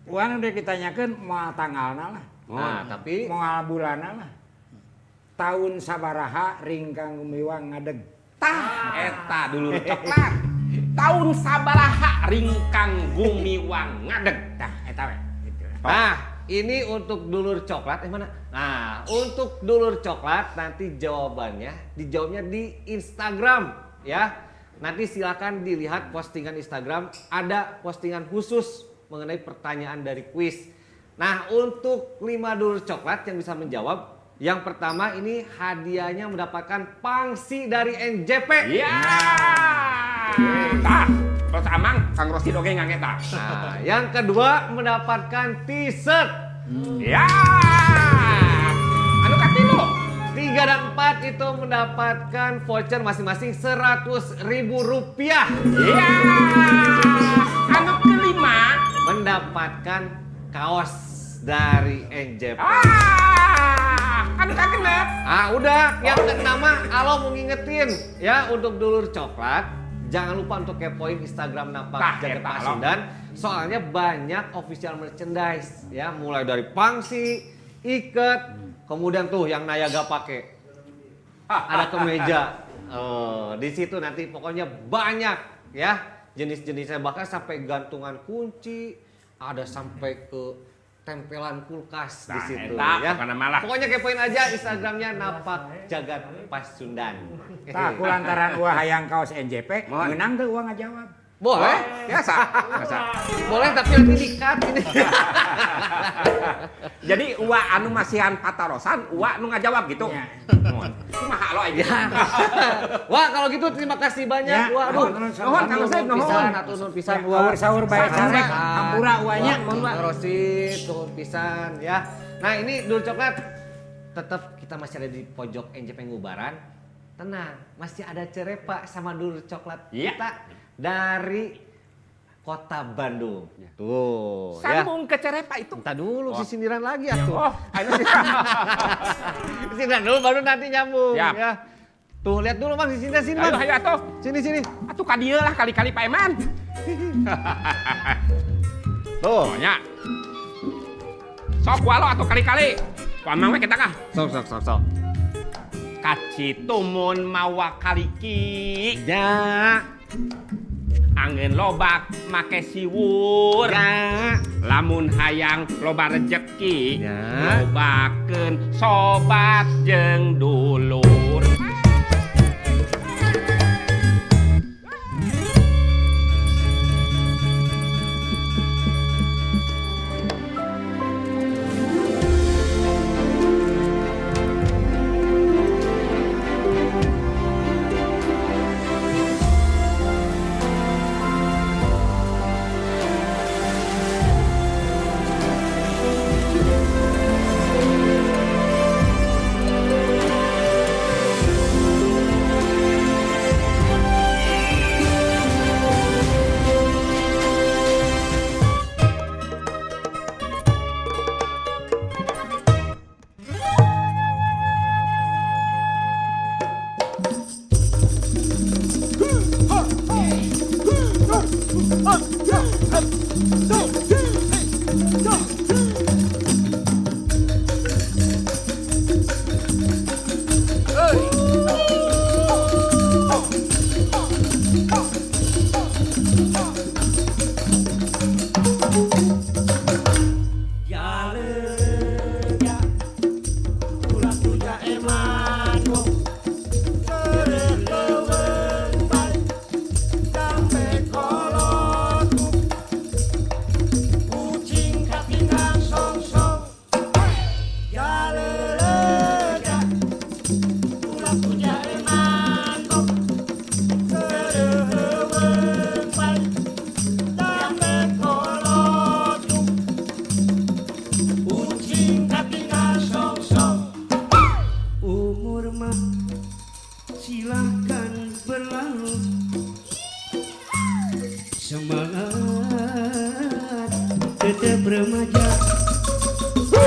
Uang udah ditanyakeun moal tanggalna lah. Nah, tapi Moal bulanna lah. Tahun sabaraha ringkang gumiwang ngadeg. Tah eta dulur coklat. Tahun sabaraha ringkang gumiwang ngadeg. Tah eta we. Gitu. Nah, ini untuk dulur coklat, eh mana? Nah, untuk dulur coklat nanti jawabannya dijawabnya di Instagram ya. Nanti silakan dilihat postingan Instagram, ada postingan khusus mengenai pertanyaan dari kuis. Nah, untuk 5 dulur coklat yang bisa menjawab, yang pertama ini hadiahnya mendapatkan pangsi dari NJP. Ya. Tah, terus amang Kang Rosid oge ngangge tah. Nah, yang kedua mendapatkan t-shirt. Ya. Anu katilu. 3 dan 4 itu mendapatkan voucher masing-masing Rp100.000. Ya. Anu kelima. Mendapatkan kaos dari NJP. Ah, anu kagenep. Ah, udah. Yang keenam mah Alo mau ngingetin ya untuk dulur coklat. Jangan lupa untuk kepoin Instagram Napak Tah, Jagat eta, Alo. Pasundan. Soalnya banyak official merchandise ya, mulai dari pangsi, iket, kemudian tuh yang Nayaga pakai. Ada kemeja. Eh, di situ nanti pokoknya banyak ya jenis-jenisnya, bahkan sampai gantungan kunci, ada sampai ke tempelan kulkas di Nah, situ eta, ya. pokoknya malah. Pokoknya kepoin aja Instagramnya Napak Jagat Pasundan. Tah kulantaran uwa hayang kaos NJP, Mohon. menang teu uwa ngajawab. Boleh, Biasa. Biasa. boleh tapi nanti di-cut ini. Jadi uwa anu masihan patarosan, uwa nu ngajawab gitu. Ya. Mohon. Kumaha lo aja. Wah, kalau gitu terima kasih banyak. Ya, Wah, aduh. nuhun, Nuhun, Kang Rosid, Nuhun nuhun. pisan, atuh nuhun pisan, Ya, Wah. sahur-sahur bae carek, hampura uanya. Nuhun, Kang Rosid, nuhun pisan ya. Nah, ini dul coklat. Tetap kita masih ada di pojok NJP Ngubaran. Tenang, masih ada Cerepa sama dulur coklat Iya. kita dari kota Bandung. Tuh, ya. Sambung ke Cerepa itu. Entar dulu si sindiran lagi atuh. Oh, ayo sih. Sindiran dulu baru nanti nyambung Siap. ya. Tuh lihat dulu Bang, si sindiran sini Ayo, Bang. ayo atuh. Sini sini. Atuh ka dieu lah kali-kali Pak Eman. Tuh. Pokoknya. Sok walo atuh kali-kali. Ku amang we kita kah. Sok sok sok sok. Kacitumun mawa kaliki. Ya. Angeun lobak make siwur. Ya. Lamun hayang loba rejeki. Ya. Lobakeun sobat jeung dulur.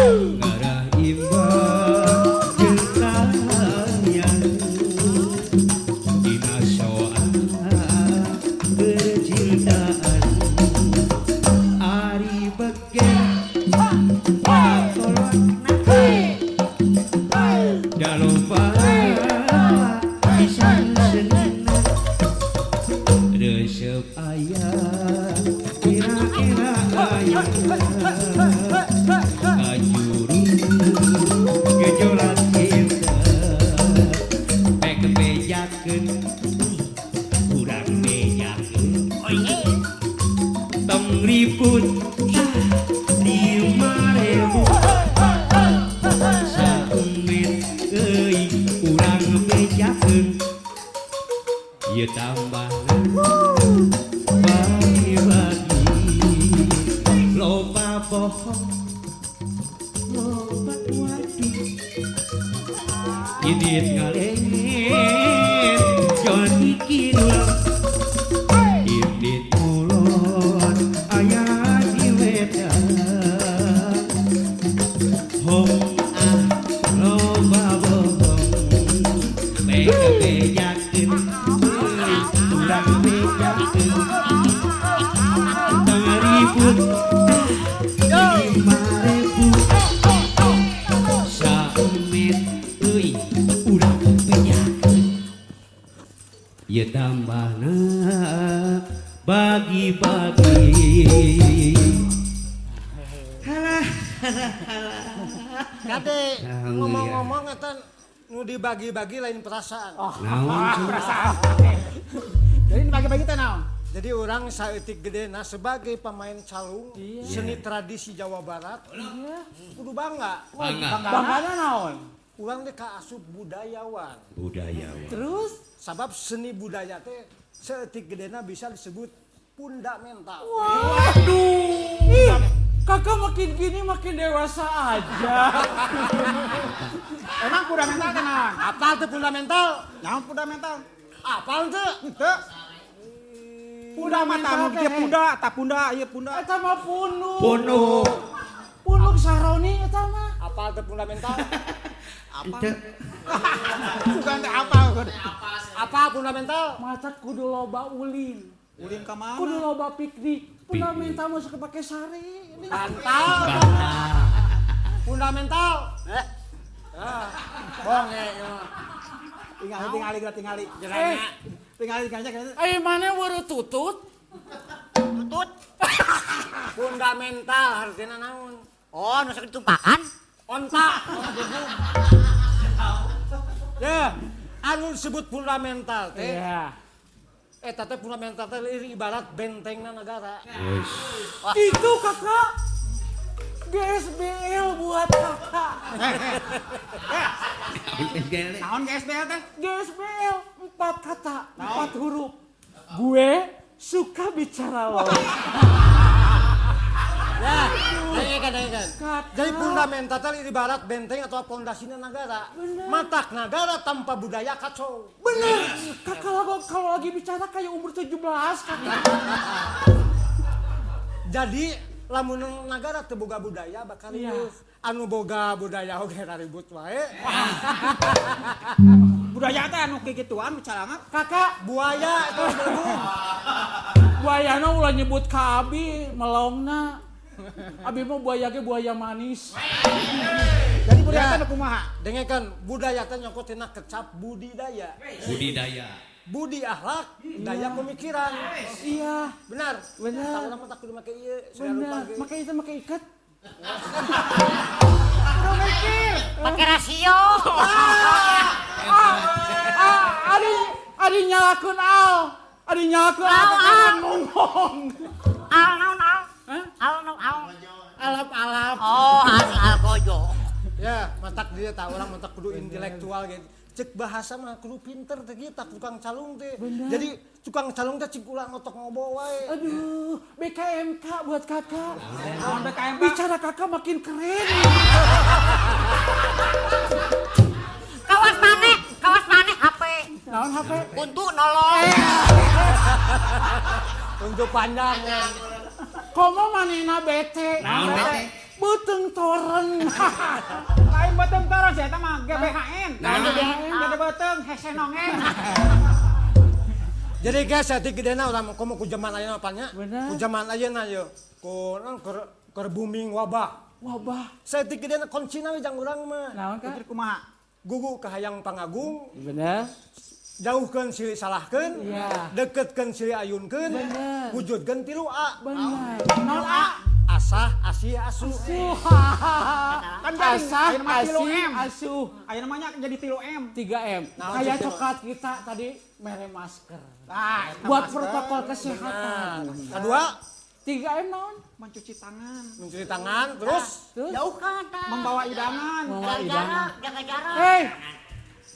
Ngarah imbang jeung kahayang dina soal percintaan. Ari begen kolot daloba pisan senena resep aya era-era aya kajuru gejolak cinta pek bejakeun urang bejakeun tong ribut 5.000 saumet euy urang bejakeun ieu tambahna bagi-bagi loba bohong loba waduh indit ngalen joni kidul indit mulon aya di wetan hong ah loba bohong pek bejakeun urang bejakeun tong ribut 5.000 saumet euy urang bejakeun ieu tambahna bagi-bagi. Halah halah halah. Kade Alhamdulillah. ngomong-ngomong eta nu dibagi-bagi lain perasaan. Naon cenah? Perasaan. Jadi dibagi-bagi teh naon? Jadi orang saeutik gedena sebagai pemain calung seni tradisi Jawa Barat kudu bangga. Bangga. Banggana naon? Urang teh kaasup budayawan. Budayawan. Terus Sabab seni budaya teh saeutik gedena bisa disebut fundamental. Waduh. Ih, kakak makin gini makin dewasa aja. Emang fundamental teh naon? Apal teh fundamental? Naon fundamental? Apal teh? Henteu. Punda mah tah nu dia punda, tah punda, ieu punda. Eta mah punuk. Punuk. Punuk saroni eta mah. Apal teh fundamental? Apa? Henteu. Bukan teh apa. Apa fundamental? Mata kudu loba ulin. Ulin ka mana? Kudu loba piknik. Fundamental mah suka pakai sari. Ini. Bantal. Fundamental. Eh. Ah, bohong ya. Tingali tingali tingali. Eh, Tingali tingali. eh mana weureuh tutut? Tutut. Fundamental hargana naon? Oh, nu sok ditumpakan. Onta. Ya, anu disebut fundamental teh. Iya. Eta teh fundamental teh ibarat bentengna negara. Wes. Itu kakak. GSBL buat kakak. Naon GSBL teh? GSBL 4 kata, 4 huruf. Gue suka bicara lo. Ya, dengekan, dengekan. Kakak. Jadi fundamental teh ibarat benteng atau pondasina negara. Bener. Matak negara tanpa budaya kacau. Bener. Kakak kalau lagi bicara kayak umur 17 kakak. Jadi lamun negara teu boga budaya bakal Iya. riweuh. Anu boga budaya oge ribut wae. Budaya teh anu kikituan calangap. Kakak, Buaya itu belum. buayana ulah nyebut ka abi melongna. Abi mah buaya ge buaya manis. Jadi budaya Ya. teh nu kumaha? Dengekan budaya teh nyokot tina kecap budidaya. Budidaya. Budi akhlak, daya pemikiran. Iya, Benar. Benar. Tak urang mah tak kudu make ieu, segala rupa bener. ge. Make itu make ikat. Kudu mikir. Pakai rasio. Ah, adi adi nyalakeun al. Adi nyalakeun al Al, kakak al. ngomong. Al naon al? Hah? Al naon al? Alap-alap. Oh, al al kojo. Ya, matak dia tahu orang matak kudu intelektual gitu. Cek bahasa mah kudu pinter teh kieu tak tukang calung teh. Jadi tukang calung teh cik ulah ngotok ngobo wae. Aduh, BKMK buat kakak. Naon BKMK? Bicara kakak makin keren. Kawas maneh, kawas maneh HP. Naon HP? Untuk nolong. Untuk panjang. Komo manehna bete. Naon bete? Beuteung toren. Lain beuteung toren sih eta mah GBHN. Nah. GBHN gede beuteung hese nongen. Jadi guys, saeutik gedena urang komo ku zaman ayeuna apanya? Ku zaman ayeuna ye. Ku naon keur booming wabah. Wabah. Saeutik gedena kuncina we jang urang mah. Naon ka? Kumaha? Gugu ka hayang pangagung. Bener. Jauhkeun silih salahkeun, Iya. deketkeun silih ayunkeun, wujudkeun 3 A. Bener. Naon A? Asah, asih, asuh. Kan jadi Asah, ayeuna mah tilu asih, M. asuh. Ayeuna mah nya jadi 3 M. 3M. Nah, Kayak gitu. coklat kita tadi mere masker. Nah, eta Buat masker. protokol kesehatan. Kedua, 3M naon? Mencuci tangan, mencuci tangan, terus Terus Jauhkan tah. membawa hidangan. Membawa Jaga hidangan. jarak, jaga jarak. Hei.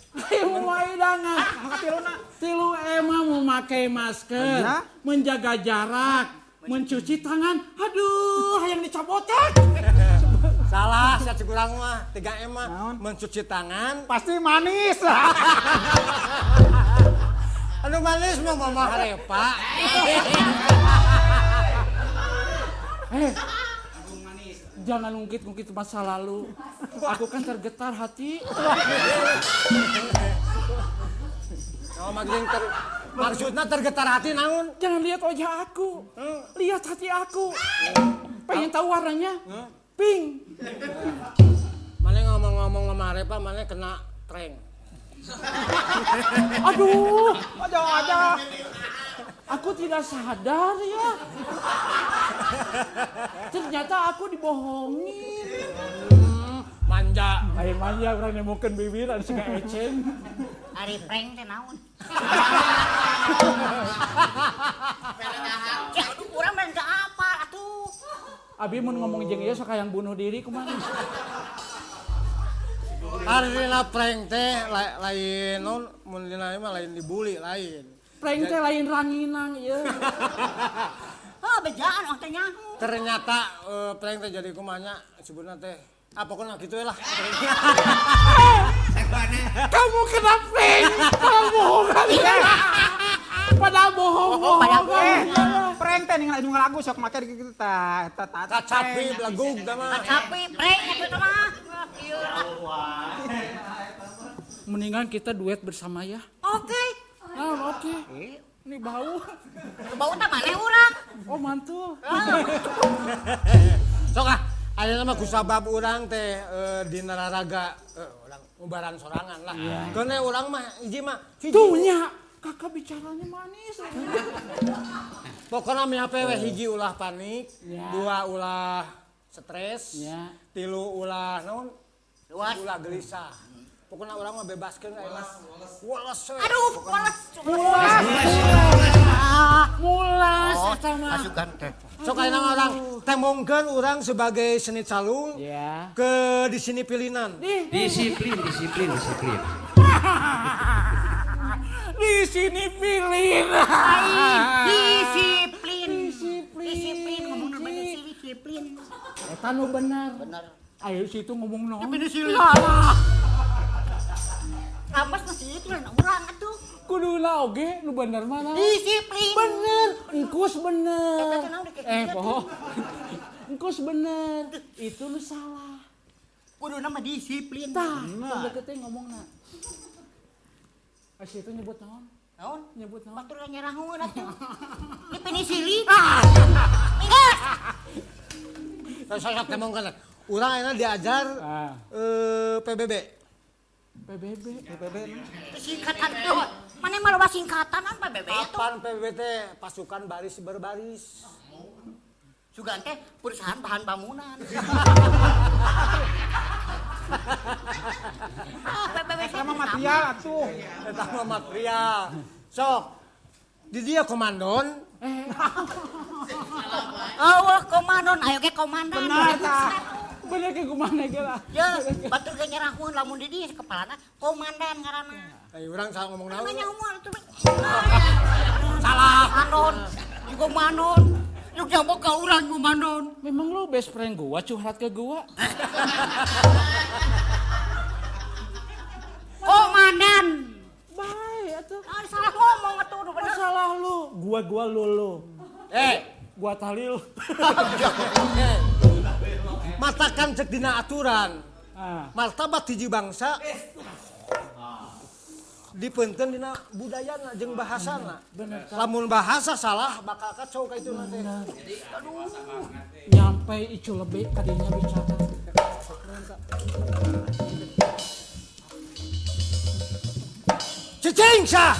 Hei, membawa hidangan. Maka tiluna. 3M mah memakai masker, Iya. menjaga jarak, mencuci tangan. Aduh, hayang dicobotan. Salah, saya kurang mah 3M mah mencuci tangan. Pasti manis. Anu manis mah mama harepa. Eh, jangan ungkit-ungkit masa lalu. Aku kan tergetar hati. Oh, maksudnya maksudnya tergetar hati naon? Jangan lihat wajah aku. Lihat hati aku. Pengen tahu warnanya? Pink. Mana ngomong-ngomong mama harepa, mana kena prank. Aduh, Aduh, aduh. aku tidak sadar ya. Ternyata aku dibohongin. Manja. Lain manja orang nemukeun bibir anu siga eceng. Ari prank teh naon? Ya aduh urang mah teu apal atuh. Abi mun ngomong jeung ieu sok hayang bunuh diri kumaha. Artina prank teh lain non mun dina mah lain dibully lain. Prank teh lain ranginang ieu. Heuh bejaan urang teh nyaho. Ternyata prank teh jadi kumanya sebutna teh. Ah pokoknya gitu lah. Kamu kena prank. Padahal bohongan. Padahal bohong-bohongan. Prank teh ningali nu ngalagu sok make gitu tah eta tah. Kacapi belegug tah mah. Kacapi prank eta mah. Ieu lah. Mendingan kita duet bersama ya. Oke. Ah, oke. Ini bau. Bau teh maneh urang. Oh, mantul. Sok ah, ayeuna mah kusabab urang teh dina raraga urang ubaran sorangan lah. Keuna urang mah hiji mah hiji. Tuh nya, kakak bicaranya manis. Pokona mah we hiji ulah panik, Ya. dua ulah stres, Ya. tilu ulah naon? Luas. Ulah gelisah. Pokona urang mah bebaskeun ayeuna. Woles. we. Aduh, poles. Mulas. Mulas eta mah. Asukan teh. Sok ayeuna mah urang tembongkeun urang sebagai seni calung Ya. ke di sini pilinan. Disiplin, disiplin, disiplin. Di sini pilih. Disiplin. Disiplin. Disiplin ngomongna bener sih disiplin. Eta nu benar. Bener. Ayo situ ngomong naon. Disiplin. Salah. Amas masih itu lain urang atuh. Kuduna oge nu bener mah naon? Disiplin. Bener, engkus bener. Eta teh naon dek kieu Poho. Engkus bener. Itu nu salah. Kuduna mah disiplin. Tah, tong deket teh ngomongna. Ah, situ nyebut naon? Naon? Nyebut naon? Batur nyerahun atuh. Di penisilin. Ah. Sok sok tembongkeun. Urang ayeuna diajar PBB. PBB. PBB. Singkatan tuh. Mana mah loba singkatan an PBB tuh. Apaan PBB teh? Pasukan baris berbaris. Sugan teh perusahaan bahan bangunan. Ah, PBB Eta mah material atuh. Eta mah material. Sok. Di dia komandon. Oh, komandon, ayo ge komandan. Benar tah. Bener ke kumaha ge lah. Ya, batur ge nyerahun lamun di dieu kepalana komandan ngaranna. Eh, urang salah ngomong naon. Namanya umur itu. Salah. Komandon, komandon. Yuk jambok ka urang komandon. Memang lu best friend gua curhat ke gua. Komandan. Baik atuh. Ah, salah ngomong atuh udah bener. Salah lu. Gua lu lu. Eh, Gua tahlil. Matakan cek dina aturan. Martabat hiji bangsa dipeunteun dina budayana jeung bahasana. Bener. Lamun bahasa salah bakal kacau ka itu nanti. Aduh. Nyampe icu lebih kadinya bicara. Cicing sah.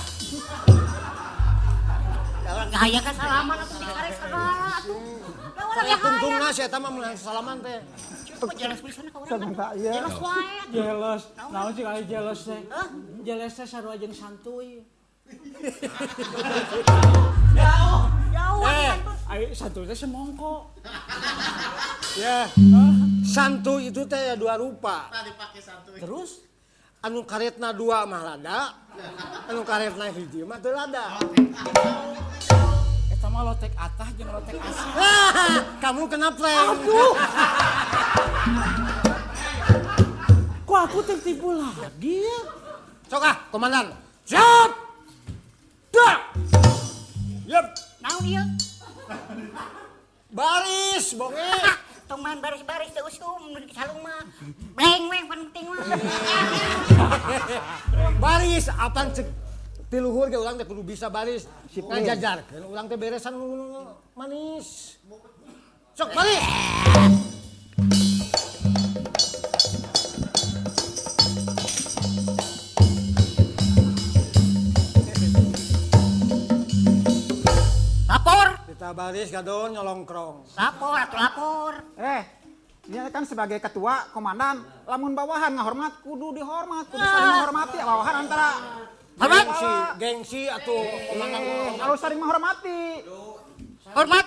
Orang gaya kan salaman atuh dikarek segala atuh. Da urang Saya tungtungna si eta mah meunang salaman teh. Jelas pisan ka urang. Iya. Jelas wae. Jealous. Naon sih kali jealous teh? Jealous teh sarua jeung santuy. Jauh. Jauh. Ai santuy teh semongko. Ya. Santuy itu teh dua rupa. Terus anu karetna dua mah lada, anu karetna hiji mah teu lada. Eta mah lotek atah jeung lotek asih. Kamu kena prank. Aduh. Kok aku tertipu lagi ya? Sok ah, komandan. Siap. Dak. Yep. Naon ieu? Baris, bonge. Tong main baris-baris teu usum nu calung mah. Bleng we penting mah. Baris apaan cek ti luhur ge urang teh kudu bisa baris. Ngajajarkeun urang teh beresan nu manis. Sok baris. Lapor. Kita baris gadon nyolongkrong. Lapor atuh lapor. Dia kan sebagai ketua komandan, lamun bawahan ngahormat kudu dihormat, kudu saling menghormati bawahan antara Hormat. Gengsi, gengsi atuh komandan harus saling menghormati. Hormat.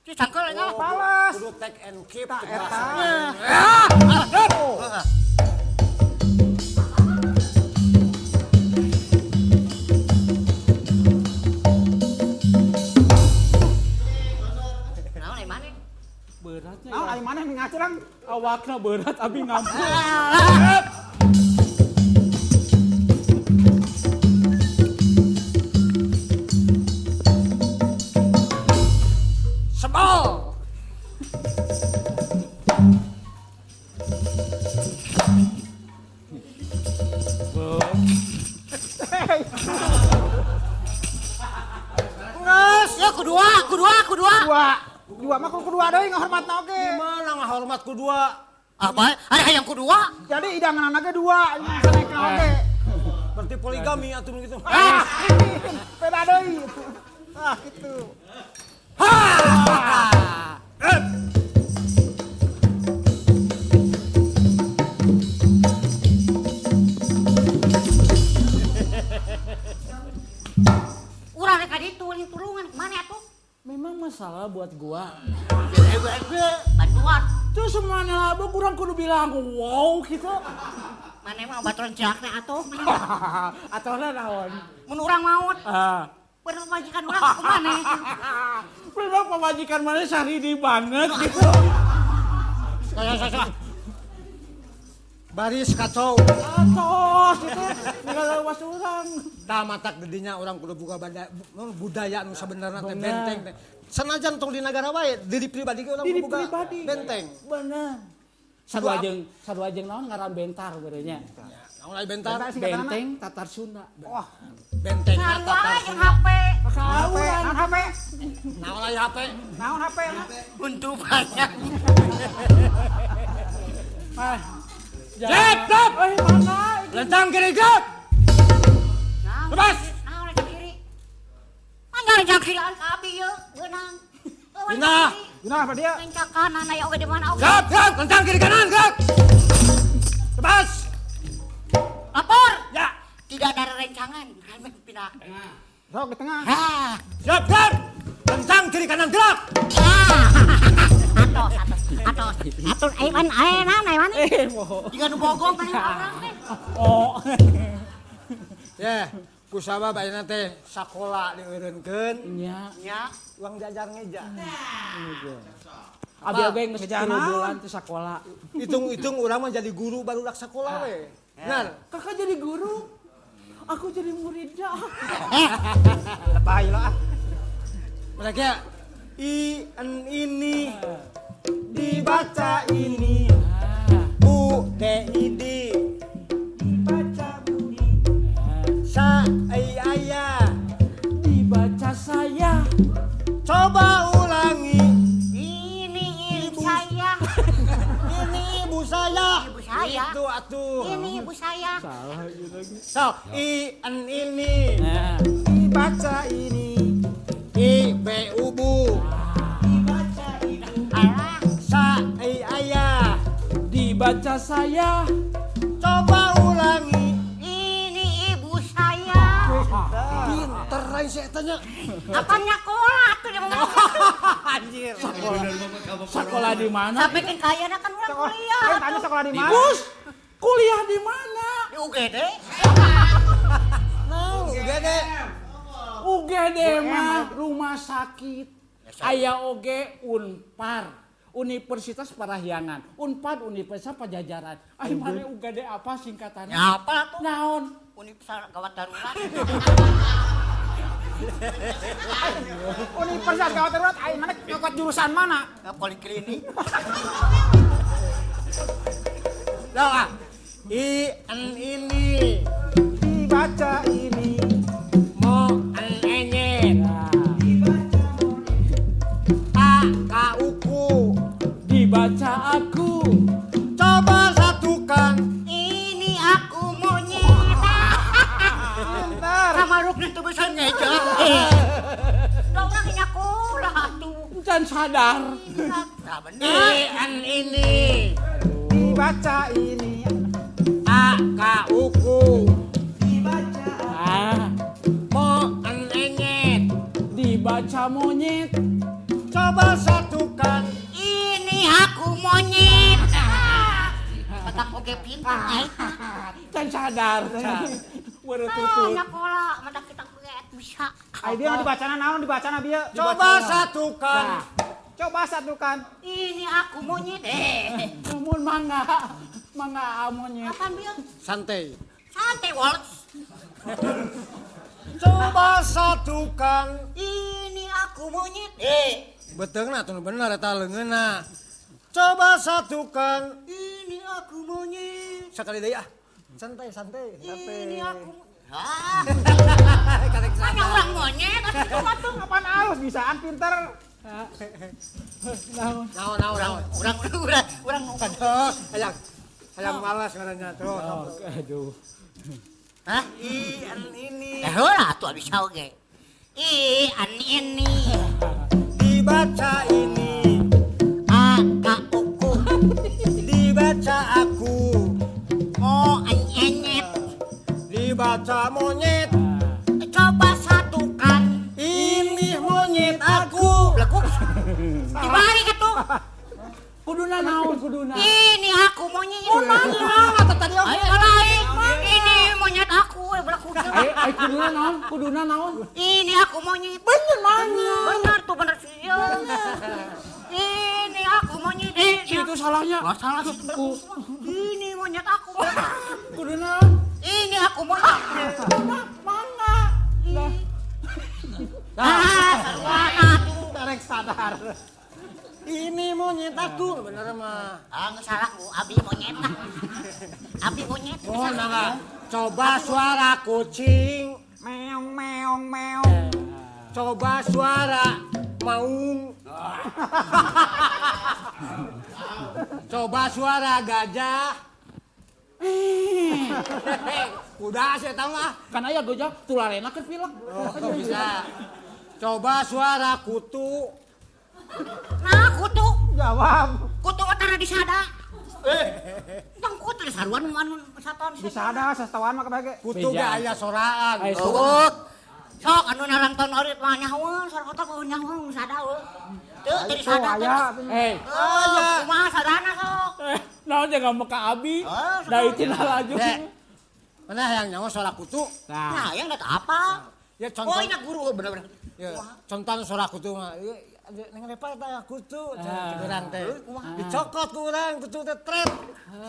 Si cangkel nya. Balas. Kudu take and keep. Tak eta. Naon ai maneh? Beratnya. Naon ai maneh ngacurang? Awakna berat abi ngampun. Sebal. Nges, ya kedua, kedua, kedua. Dua. Dua mah kudu dua deui ngahormatna oge. Gimana ngahormat kedua? Apa? Ada yang kedua? Jadi hidangan ge dua, saneka oge. Berarti poligami atuh gitu. Ah, beda deui. Ah, gitu. Urang rek ka ditu tulungan mana atuh? Memang masalah buat gua. Bantuan. Terus semuanya labo kurang kudu bilang wow gitu. Mana emang baturan cilakna atuh? Atau naon? Mun urang maot. Ah. Bener pamajikan urang kumaha? Memang pamajikan mana saridi banget gitu. Saya. Baris kacau. Atos itu tinggal lewas urang. Tah matak dedinya urang kudu buka budaya nu sabenerna teh benteng teh. Sanajan tong di nagara wae, diri pribadi ge urang kudu buka benteng. Bener. Sarua jeung naon ngaran bentar berenya. Naon ai bentar? Benteng Tatar Sunda. Wah, benteng Tatar Sunda. HP. Naon HP? Naon ai HP? Naon HP? Untuk banyak. Ah. Jep, stop. Mana? Lencang kiri, gap. Lepas. Naon lencang kiri? Mana lencang kiri ka abi ieu? Beunang. Pindah. Pindah apa dia? Lencang kanan aya oge di mana oge? Gap, gap, lencang kiri kanan, gap. Lepas. Lapor. Ya. Tidak ada rencangan, pindah. Sok ke tengah. Siap, siap. Lencang kiri kanan gerak. Atos, atos, atos. Atos, ayo man, ayo naon, ayo mana? Jika nu bogong paling orang teh. Oh. Ya, kusabab ayeuna teh sakola dieureunkeun. Nya. Nya. Uang jajar ngeja. Abi oge geus 3 bulan teh sakola. Hitung-hitung urang mah jadi guru baru dak sakola we. Benar. Kakak jadi guru. Aku jadi muridnya. Lebay lah. Mereka I N ini Dibaca ini. U D I D. Dibaca Budi. Sa I ayah. Dibaca saya. Coba ulangi. Ini ibu saya. Ini ibu saya. Ibu saya. Itu atuh. Ini ibu saya. Salah lagi. So, I N ini. Nah. Dibaca ini. I B U bu. Dibaca ibu. Alah. Sa I ayah. Dibaca saya. Coba ulangi. Ini ibu saya. Pinter lain saya tanya. Apa nyakola tuh dia ngomong gitu. Anjir. Sekolah di mana? Sampai kan kaya kan orang kuliah. Eh, tanya sekolah di mana? Gus, kuliah di mana? Di UGD. No, UGD. UGD mah rumah sakit. Aya oge Unpar. Universitas Parahyangan, Unpad Universitas Pajajaran. Ai mana UGD apa singkatannya? Ya apa tuh? Naon? Universitas Gawat Darurat. Universitas Gawat Darurat, ai mana nyokot jurusan mana? Poliklinik. Lah, I N ini. Dibaca ini. Mo N enyet. Dibaca monyet. A K U ku. Dibaca aku. Coba satukan. Ini aku monyet. Pinter. Sama Rukni tuh bisa ngejek. Dong orang nyakola tuh. Dan sadar. Nah, bener. I N ini. Dibaca ini. A K U ku. Dibaca. Ah, Mo N enyet. dibaca monyet. Coba satukan. Ini aku monyet. Otak oge pintar. Dan sadar. Baru Ah, tutut. nyakola, mata kita bisa. Ai dia mah dibacana naon dibacana bieu? Coba satukan. Nah, coba satukan. Ini aku monyet. Namun mangga, mangga monyet. Apaan bieu? Santai. Santai, Wallace. Coba satukan. Ini aku monyet. Beteungna tuh bener eta leungeunna. Coba satukan. Ini aku monyet. Sekali deui ah. Santai, santai. Ini aku. Ah, Karek mana orang monyet atuh atuh. Apaan alus bisaan pinter. Naon? Naon, naon, naon. Urang urang urang Aduh, hayang hayang malas ngaranna tuh. Aduh. Hah? I N ini. Heula atuh bisa oge. I an ini. Dibaca ini. A K U ku. Dibaca aku. Mo an enyet. Dibaca monyet. Coba satukan. Ini monyet aku. Lekuk. Dibalik atuh. Kuduna naon kuduna. Ini aku monyet. Oh, mangga tadi oge. Ayo lain. Ini monyet aku, belakuk. Ai ai kuduna naon? Kuduna naon? Ini aku monyet. Bener mangga. Bener tuh bener sih. Ini aku monyet. Itu salahnya. Nggak salah sih. Ini monyet aku. Kuduna naon? Ini aku monyet. Mangga. Lah. Ah, sarwana tuh. Tarek sadar. Ini monyet aku bener mah. Ah, nggak salah bu, abi monyet lah. Abi monyet. Oh, mangga. Coba suara kucing. Meong meong meong. Coba suara maung. Coba suara gajah. Udah saya tahu ah. Kan aya gajah tularena keur pilek. Oh, bisa. Coba suara kutu. Nah, kutu. Jawab. Kutu otara disada. Tong kutu disaruan anu saton. Disada sastawan mah kabeh ge. Kutu ge aya soraan. Oh. Sok anu narangton orit mah nyahoeun, suara kotak mah nyahoeun sada eueuh. Teu teu disada teh. Eh, Oh, kumaha sadana sok. Naon jaga meka abi? Da tina laju. Mana yang nyawa suara kutu? Nah, yang dat apa? Ya contoh. Oh, ini guru bener-bener. Ya, contoh suara kutu mah. Neng lepa teh kutu cek urang teh. Dicokot ku urang kutu teh tret.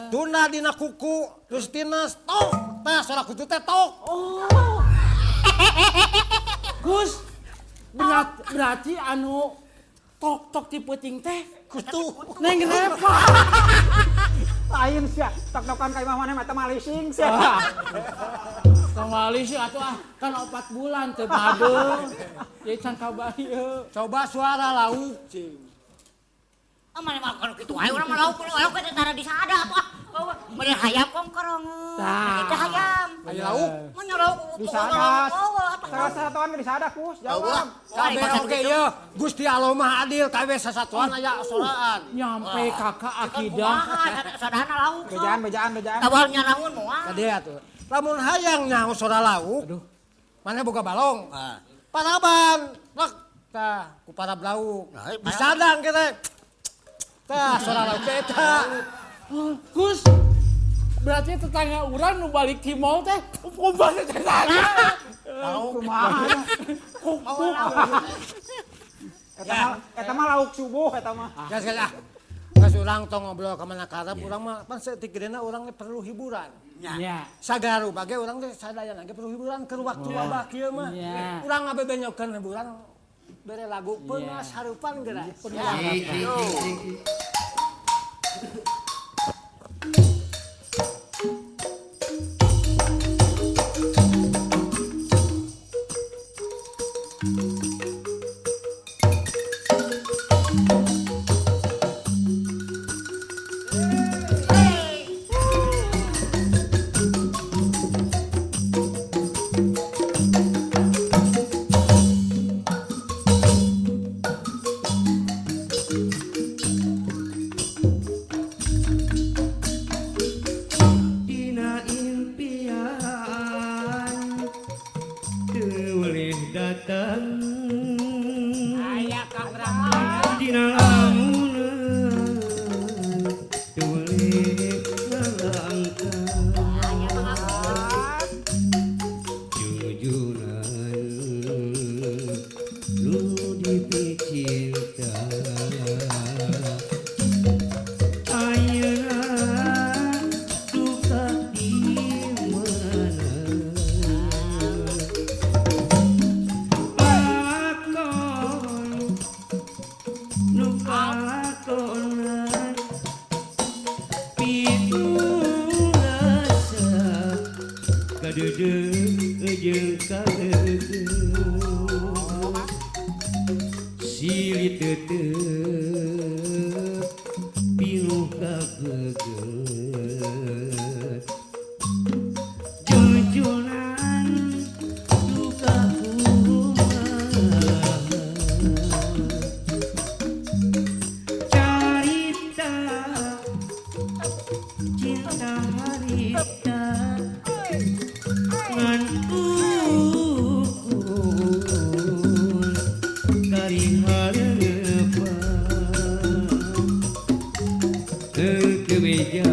Tuna dina kuku, terus tina tok. Tah suara kutu teh tok. Oh. Gus, berarti anu tok-tok ti peuting teh Kutu. Neng Reva. Lain sia, tok-tokan ka imah maneh mah eta mah leasing sia. Kembali sih atuh ah, kan 4 bulan teu mabeu. Jadi can kabayeu. Coba suara lauk cing. Ah mana mah kalau kitu ae urang mah lauk lauk teh tara disada atuh ah. Meuli hayam kongkorong. Tah. Itu hayam. Aya lauk. Mun lauk Disada. Salah satuan disada Kus, jawab. Kabeh oge ieu Gusti Allah mah adil kabeh sasatuan aya soraan. Nyampe kakak akidah. Sadana lauk. Bejaan bejaan bejaan. Tawalnya lamun moal. Tadi atuh. Lamun hayang nyaho sora lauk. Mana boga balong? Paraban. Lek tah ku parab lauk. Disadang kita. Tah sora lauk teh eta. Kus, berarti tetangga urang nu balik ti mall teh kumaha teh teh. Kumaha? Eta mah lauk subuh eta mah. Geus geus ah. Geus urang tong ngobrol ka mana karep urang mah pan saeutik gedena urang teh perlu hiburan. Nya. Sagara bage urang teh sadayana ge perlu hiburan keur waktu wabah kieu mah. Urang ngabebenyokeun hiburan bere lagu Peungas Hareupan geura. Dina impian teu boleh datang Aya Kang Rahman. Dina lamunan teu boleh ngalangkah Jujuran nu dipicinta Ayeuna duka di mana Lakon nu kalakonan pitu rasa kadeudeuh jeung kaleukeun silih tetep pinuh kageget Jujuran duka kumaha Carita cinta harita ngan ukur kari hareupan teu beja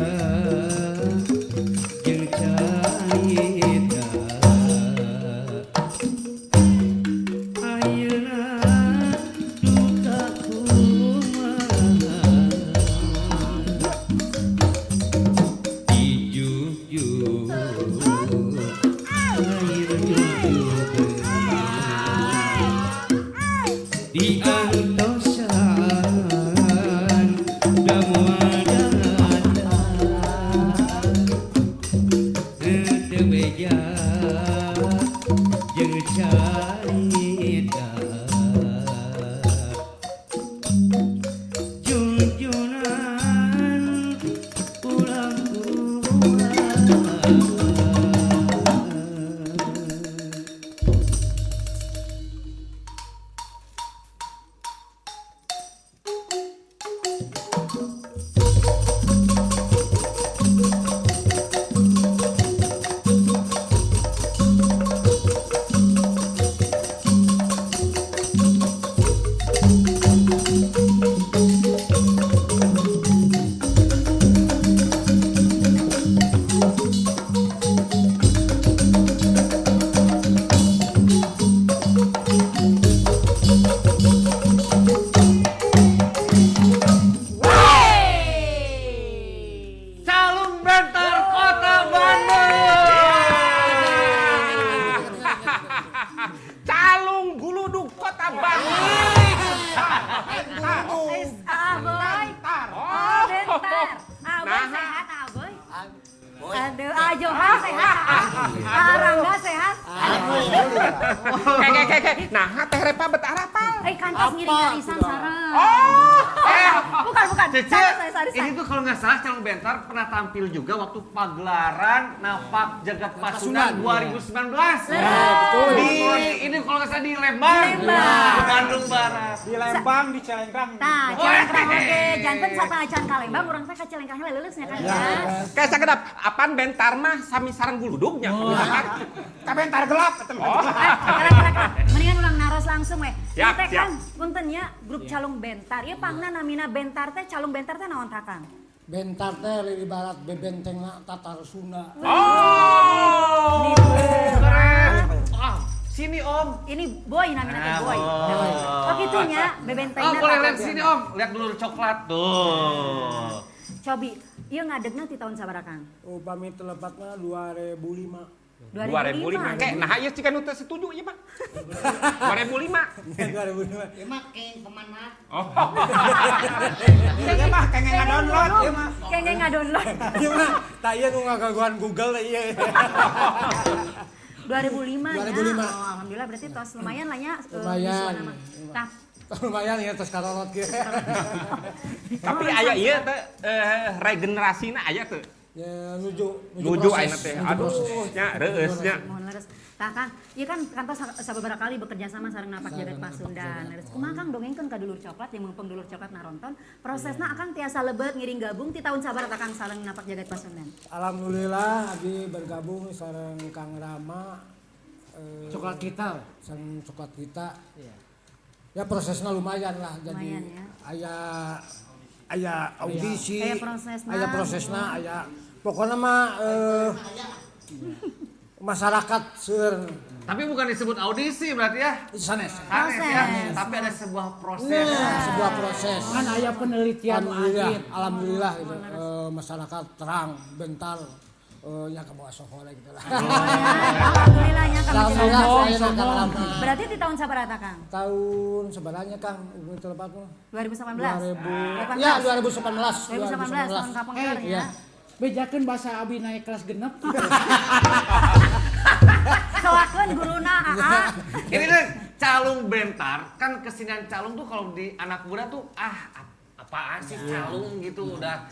jeung carita Ayeuna duka kumaha Dijujur di antosan damuan teu beja jeung carita Junjunan ulang Aduh, ah Johan sehat. Ah Rangga sehat. Kayak kayak kayak. Nah, teh Repa bet arapal. Eh kantos ngiring arisan sareng. Oh, bukan bukan. Cece, Sorry, ini tuh kalau nggak salah Calung Bentar pernah tampil juga waktu pagelaran Napak Jagat Pasundan 2019. Ya, betul. Di ini kalau nggak salah di Lembang. Lembang. Di Bandung Barat. Di Lembang, di Cilengkrang. Nah, Cilengkrang oge, janten sateuacan ka Lembang urang teh ka Cilengkrang leuleus nya kan ya. Kayak sakedap, apaan bentar mah sami sareng guludugnya. Ka bentar gelap eta mah. Oh. Mendingan urang naros langsung we. Siap, Ieu teh siap. kan punten nya grup Calung Bentar. Ieu pangna namina Bentar teh Calung Bentar teh naon tah Kang? Bentar teh ibarat bebentengna Tatar Sunda. Oh. Keren. Ah, sini Om. Ini boy namina teh Ah, boy. boy. Oh kitu nya bebentengna. Oh, boleh Tatar lihat Sunda. sini Om. Lihat dulu coklat tuh. Cobi, ieu ngadegna ti tahun sabaraha Kang? Upami telepatna 2005. 2005. Kayak nah ieu cika nu teu setuju ieu mah. 2005. 2005. Ieu mah keng kemana? Oh. Ieu mah kengeng ngadownload ieu mah. Kengeng ngadownload. Ieu mah tah ieu nu ngagaguan Google teh ieu. 2005 ya. 2005. Oh, alhamdulillah berarti tos lumayan lah nya. Lumayan. visualna mah. Tah, Lumayan ya tos karolot kieu. Tapi aya ieu teh regenerasina aya teu. Ya nuju Nuju proses, ayeuna teh. nuju Aduh, proses. nya reueus nya. Mohon leres. Tah Kang, ieu kan kantos sababaraha kali bekerja sama sareng Napak Jagat Pasundan. Leres kumaha Kang dongengkeun ka dulur coklat yang mumpung dulur coklat naronton, prosesna Akang tiasa lebet ngiring gabung ti tahun sabaraha Kang sareng Napak Jagat Pasundan. Alhamdulillah abdi bergabung sareng Kang Rama Coklat kita. Sareng coklat kita. Ya prosesnya lumayan lah jadi Lumayan, ya. aya aya audisi, Aya prosesna. aya prosesna, aya pokoknya mah masyarakat seueur Tapi bukan disebut audisi berarti ya? Sanes. Sanes ya. Proses. Tapi ada sebuah proses. Nah, sebuah proses. Kan aya penelitian Alhamdulillah, akhir. alhamdulillah gitu. Masyarakat terang, bentar, ya ke bawah sohore gitu lah. Alhamdulillah nya Kang. Alhamdulillah, Sombong, saya Kang sombong. Rama. Berarti di tahun sabaraha Kang? Tahun sebenarnya Kang, ibu telepat mah. 2018. 2000, ya 2018. 2018 tahun kapengker Iya. ya. Bejakeun bahasa abi naik kelas genep. Soakeun guruna AA. Ini deh, calung bentar, kan kesenian calung tuh kalau di anak muda tuh apaan sih calung gitu udah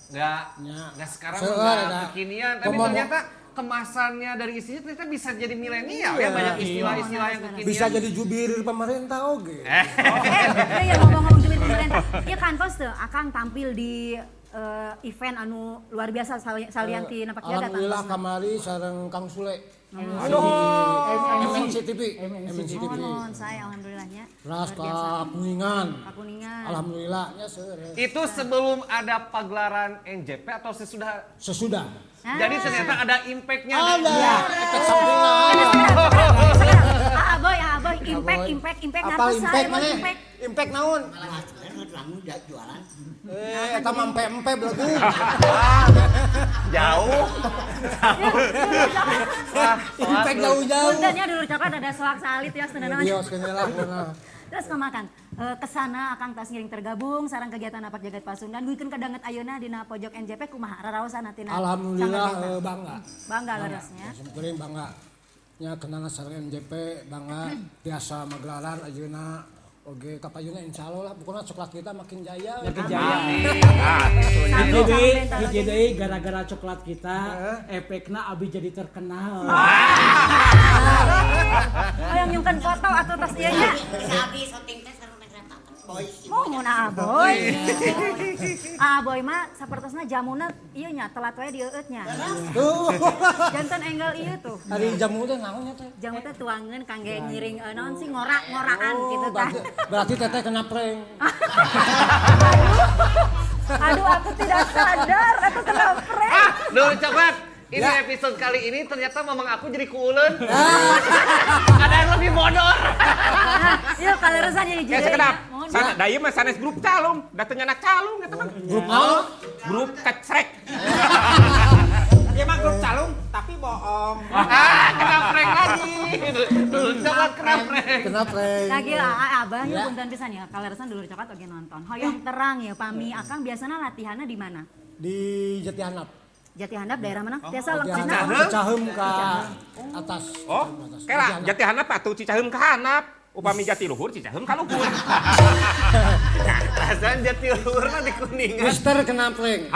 nggak sekarang Seueur, nggak ada. kekinian, tapi Komo- ternyata kemasannya dari isinya ternyata bisa jadi milenial ya, banyak istilah-istilah yang kekinian. Bisa jadi jubir pemerintah oge. Iya ngomong-ngomong jubir pemerintah. Iya kantos teu Akang tampil di event anu luar biasa salian ti Napak Jagat. Alhamdulillah kamari sareng Kang Sule. Aduh. MNC TV, MNC TV. Mohon saya alhamdulillahnya. Ras Luar biasa. ka Kuningan. Ka Kuningan. Alhamdulillah nya seueur. Itu sebelum ada pagelaran NJP atau sesudah? Sesudah. Jadi ternyata ada impact-nya. Ada. Iya. Efek sampingnya ada. Ah boy, impact, impact, impact, Apa ngartos impact saya, boy, mana? impact. Impact naon? Jualan. Eta mah empe-empe belegu. Jauh. Impact jauh-jauh. Punten ya dulur coklat ada soak salit ya sebenarnya. Iya, sekali lah pernah. Terus kemakan kesana Akang tas ngiring tergabung sareng kegiatan Napak Jagat Pasundan guikeun kadanget ayeuna dina pojok NJP kumaha raraosan atina. Alhamdulillah bangga. Bangga leresnya. Simkuring bangga. Nya kenal sareng NJP bangga tiasa magelaran ayeuna oge kapayuna insyaallah lah pokoknya coklat kita makin jaya. Makin jaya. Hiji deui gara-gara coklat kita efekna abi jadi terkenal. Hayang nyungkeun foto atuh tos ieu nya. Abi syuting teh sareng Neng Boy. Mun ah boy. Ah boy mah sapertosna jamuna ieu nya telat wae dieueut nya. Tuh. Janten enggal ieu tuh. Ari jamu teh naon nya teh? Jamu teh tuangeun kangge ngiring naon sih ngorak-ngoraan gitu tah. Berarti teteh kena prank. Aduh aku tidak sadar aku kena prank. Ah, dulur coklat. Ini episode kali ini ternyata mamang aku jadi kuuleun. Ada yang lebih bodor. Yuk kalau resan jadi Ya sekedap. Sana, da ieu mah sanes grup calung, da teu nyanak calung eta mah. Grup naon? Grup kecrek. Ieu mah grup calung tapi bohong. Ah, kena prank lagi. Dulur coklat kena prank. Kena prank. Lagi abah ya punten pisan ya kalau resan dulur coklat oge nonton. Hoyong terang ya pami akang biasana latihanna di mana? Di Jatianap. Jati Handap daerah mana? Tiasa Jati lengkapna. Handap, Cicaheum ka atas. Oh, kela Jati Handap atuh Cicaheum ka handap. Upami Jati Luhur Cicaheum ka luhur. Perasaan Jati Luhur mah di Kuningan. Mister kena prank.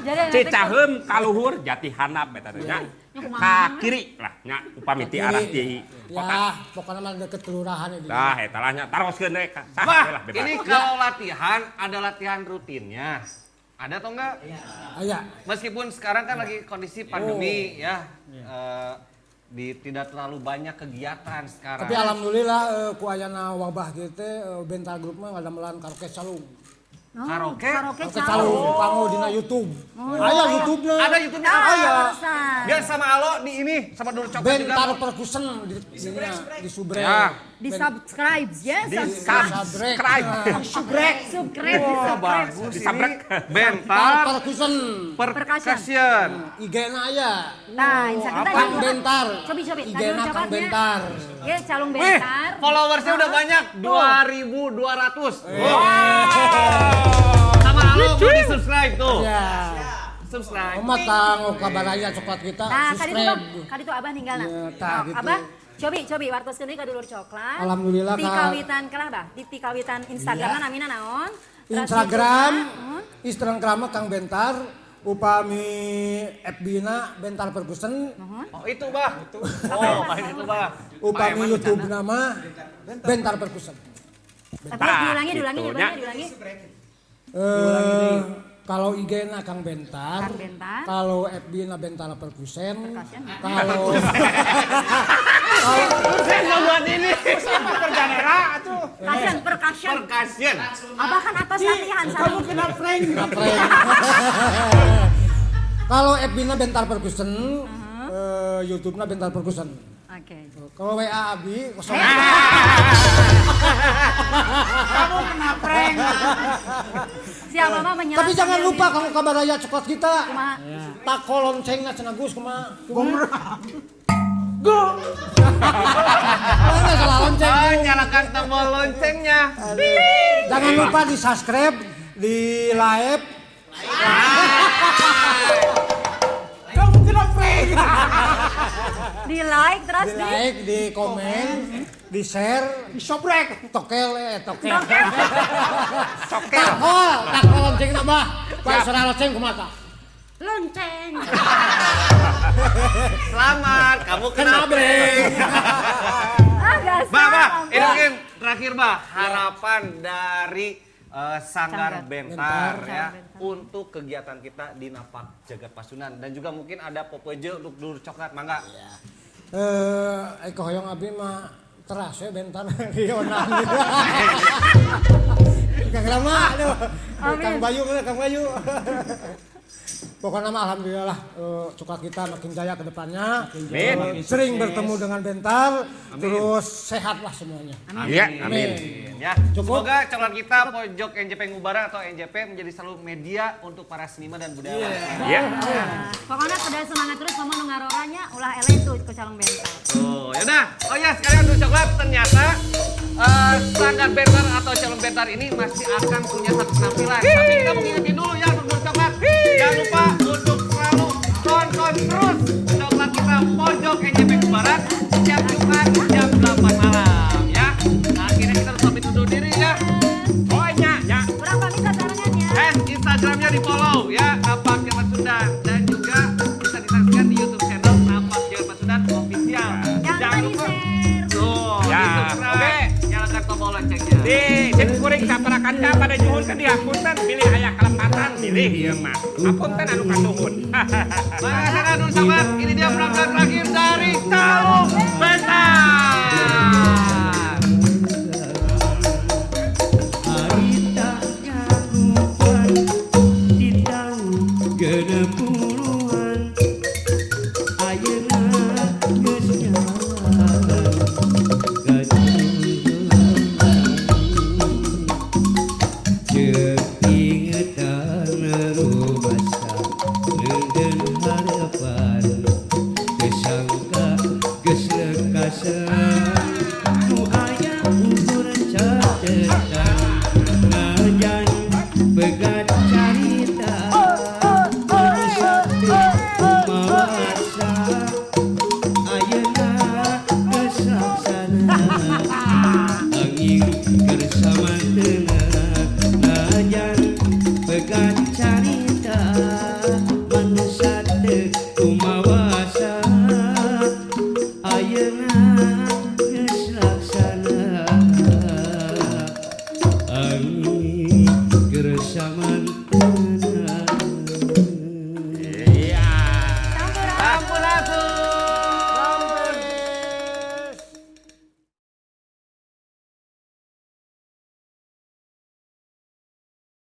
Jadi Cicaheum ka luhur Jati Handap eta teh nya. Ka kiri lah nya upami ti arah ti kota. Ya, pokoknya mah deket kelurahan ini. Tah eta lah nya taroskeun we ka. Sah Bah, we lah bebas. ini kalau latihan ada latihan rutinnya. Ada atau enggak? Iya. Meskipun sekarang kan lagi kondisi pandemi ya. Di tidak terlalu banyak kegiatan sekarang. Tapi alhamdulillah ku ayana wabah kieu teh Bentar Group mah ngadamelan karaoke calung. Oh, Karaoke? Karaoke Karaoke calung panggo dina YouTube. Oh, Aya YouTube-na. Ada YouTube-nya. Aya. Biar sama Alo di ini sama Dulur Coklat juga. Bentar Percussion di di subrek. Ya. Di subscribe ya, Di subscribe. subscribe. Subrek. Subscribe, Wah, subscribe. bagus ini. Disabrek. Bentar Percussion. Percussion. IG-na aya. Nah, Instagram Kang Bentar. Cobi cobi, IG-na Kang Bentar. Ya, calung Wih, bentar. followersnya udah banyak, 2.200. Sama Alo mau di subscribe tuh. Ya. Subscribe. Omat tang kabaraya coklat kita Nah, kali itu subscribe. Bang, kali itu Abah ninggal nah. Ya, tah, gitu. Abah, cobi cobi wartos deui ka dulur coklat. Alhamdulillah, Ti Kak. kawitan kalah Bah, di ti kawitan Instagramna Iya. namina naon? Terus Instagram, YouTube-na, Instagram Kang Bentar, upami FB-na Bentar Percussion, Oh, itu, Bah. Oh, main itu, Bah. upami YouTube nama Bentar Percussion. Tapi diulangi, diulangi, gitu, diulangi, nya. diulangi. Kalau IG-na Kang Bentar, Kang Bentar. kalau FB-na Bentar Percussion, Percussion. kalau Saya nggak buat ini. Perjanera atuh. Percussion, percussion. Percussion. Abah kan atas latihan Kamu sareng. kena prank. prank. Kalau FB-na Bentar Percussion, YouTube-na Bentar Percussion. Oke. Kalau WA Abi kosong. Kamu kena prank. Siapa mah menyerah. Tapi jangan lupa kamu kabaraya coklat kita. Kumaha? Tak loncengna cenah Gus kumaha. Gong. Mana salah lonceng. Oh, nyalakan tombol loncengnya. Jangan lupa di subscribe, di like. Kamu kena prank. Di like terus Di di like, di komen, di share, Di sobrek. tokel tokel. Cokel. Takol, takol loncengna bah. Pak suara lonceng kumaha tah? lonceng. Selamat, kamu kena Kena prank. Ah, gak Bah, bah, salah. ini mungkin terakhir, Bah, harapan dari Sanggar Sanggar. Bentar ya Sanggar Bentar. untuk kegiatan kita di Napak Jagat Pasundan dan juga mungkin ada popoje untuk dulur coklat, mangga. Eko hoyong abi mah teras ya bentar rionan. Kang Rama, aduh. Amin. Kang Bayu, Kang Bayu. Pokoknya mah alhamdulillah lah, coklat kita makin jaya ke depannya. Amin. Sering bertemu dengan Bentar, terus sehat lah semuanya. Iya, amin. Ya, Cukup. semoga coklat kita Pojok NJP Ngubarang atau NJP menjadi selalu media untuk para seniman dan budayawan. Iya. Pokoknya sudah semangat terus ngomong nu ngaroranya ulah eleh tuh ke calon bentar. Tuh, yaudah. Oh ya, sekalian untuk coklat ternyata Sanggar Bentar atau Calon Bentar ini masih akan punya satu penampilan. Tapi kita mau ngingetin dulu ya untuk dulur coklat. Jangan lupa untuk selalu tonton terus coklat kita Pojok NJP Kubaran setiap Jumat jam 8 malam ya. Akhirnya kita harus pamit undur diri ya. Oh nya, nya. Kurang pamit sasarannya ya. Instagramnya di follow ya, Napak Jagat Pasundan dan juga bisa disaksikan di YouTube channel Napak Jagat Pasundan Official. Jangan lupa di-share. tuh, Ya, di subscribe, oke. nyalakan tombol loncengnya. Di cek kuring saparakan ka pada nyuhunkeun dihapunten bilih aya kalepatan bilih ieu mah. Hapunten anu kasuhun. Maka dulu sahabat, ini dia penampilan terakhir dari Calung Bentar. Harita nyakupan di tahun 60-an ayeuna geus nyaman Ceuk ingetan rumasa neundeun harapan teu sangka geus lekasan nu aya ukur catetan ngajan pegat carita. Ayeuna.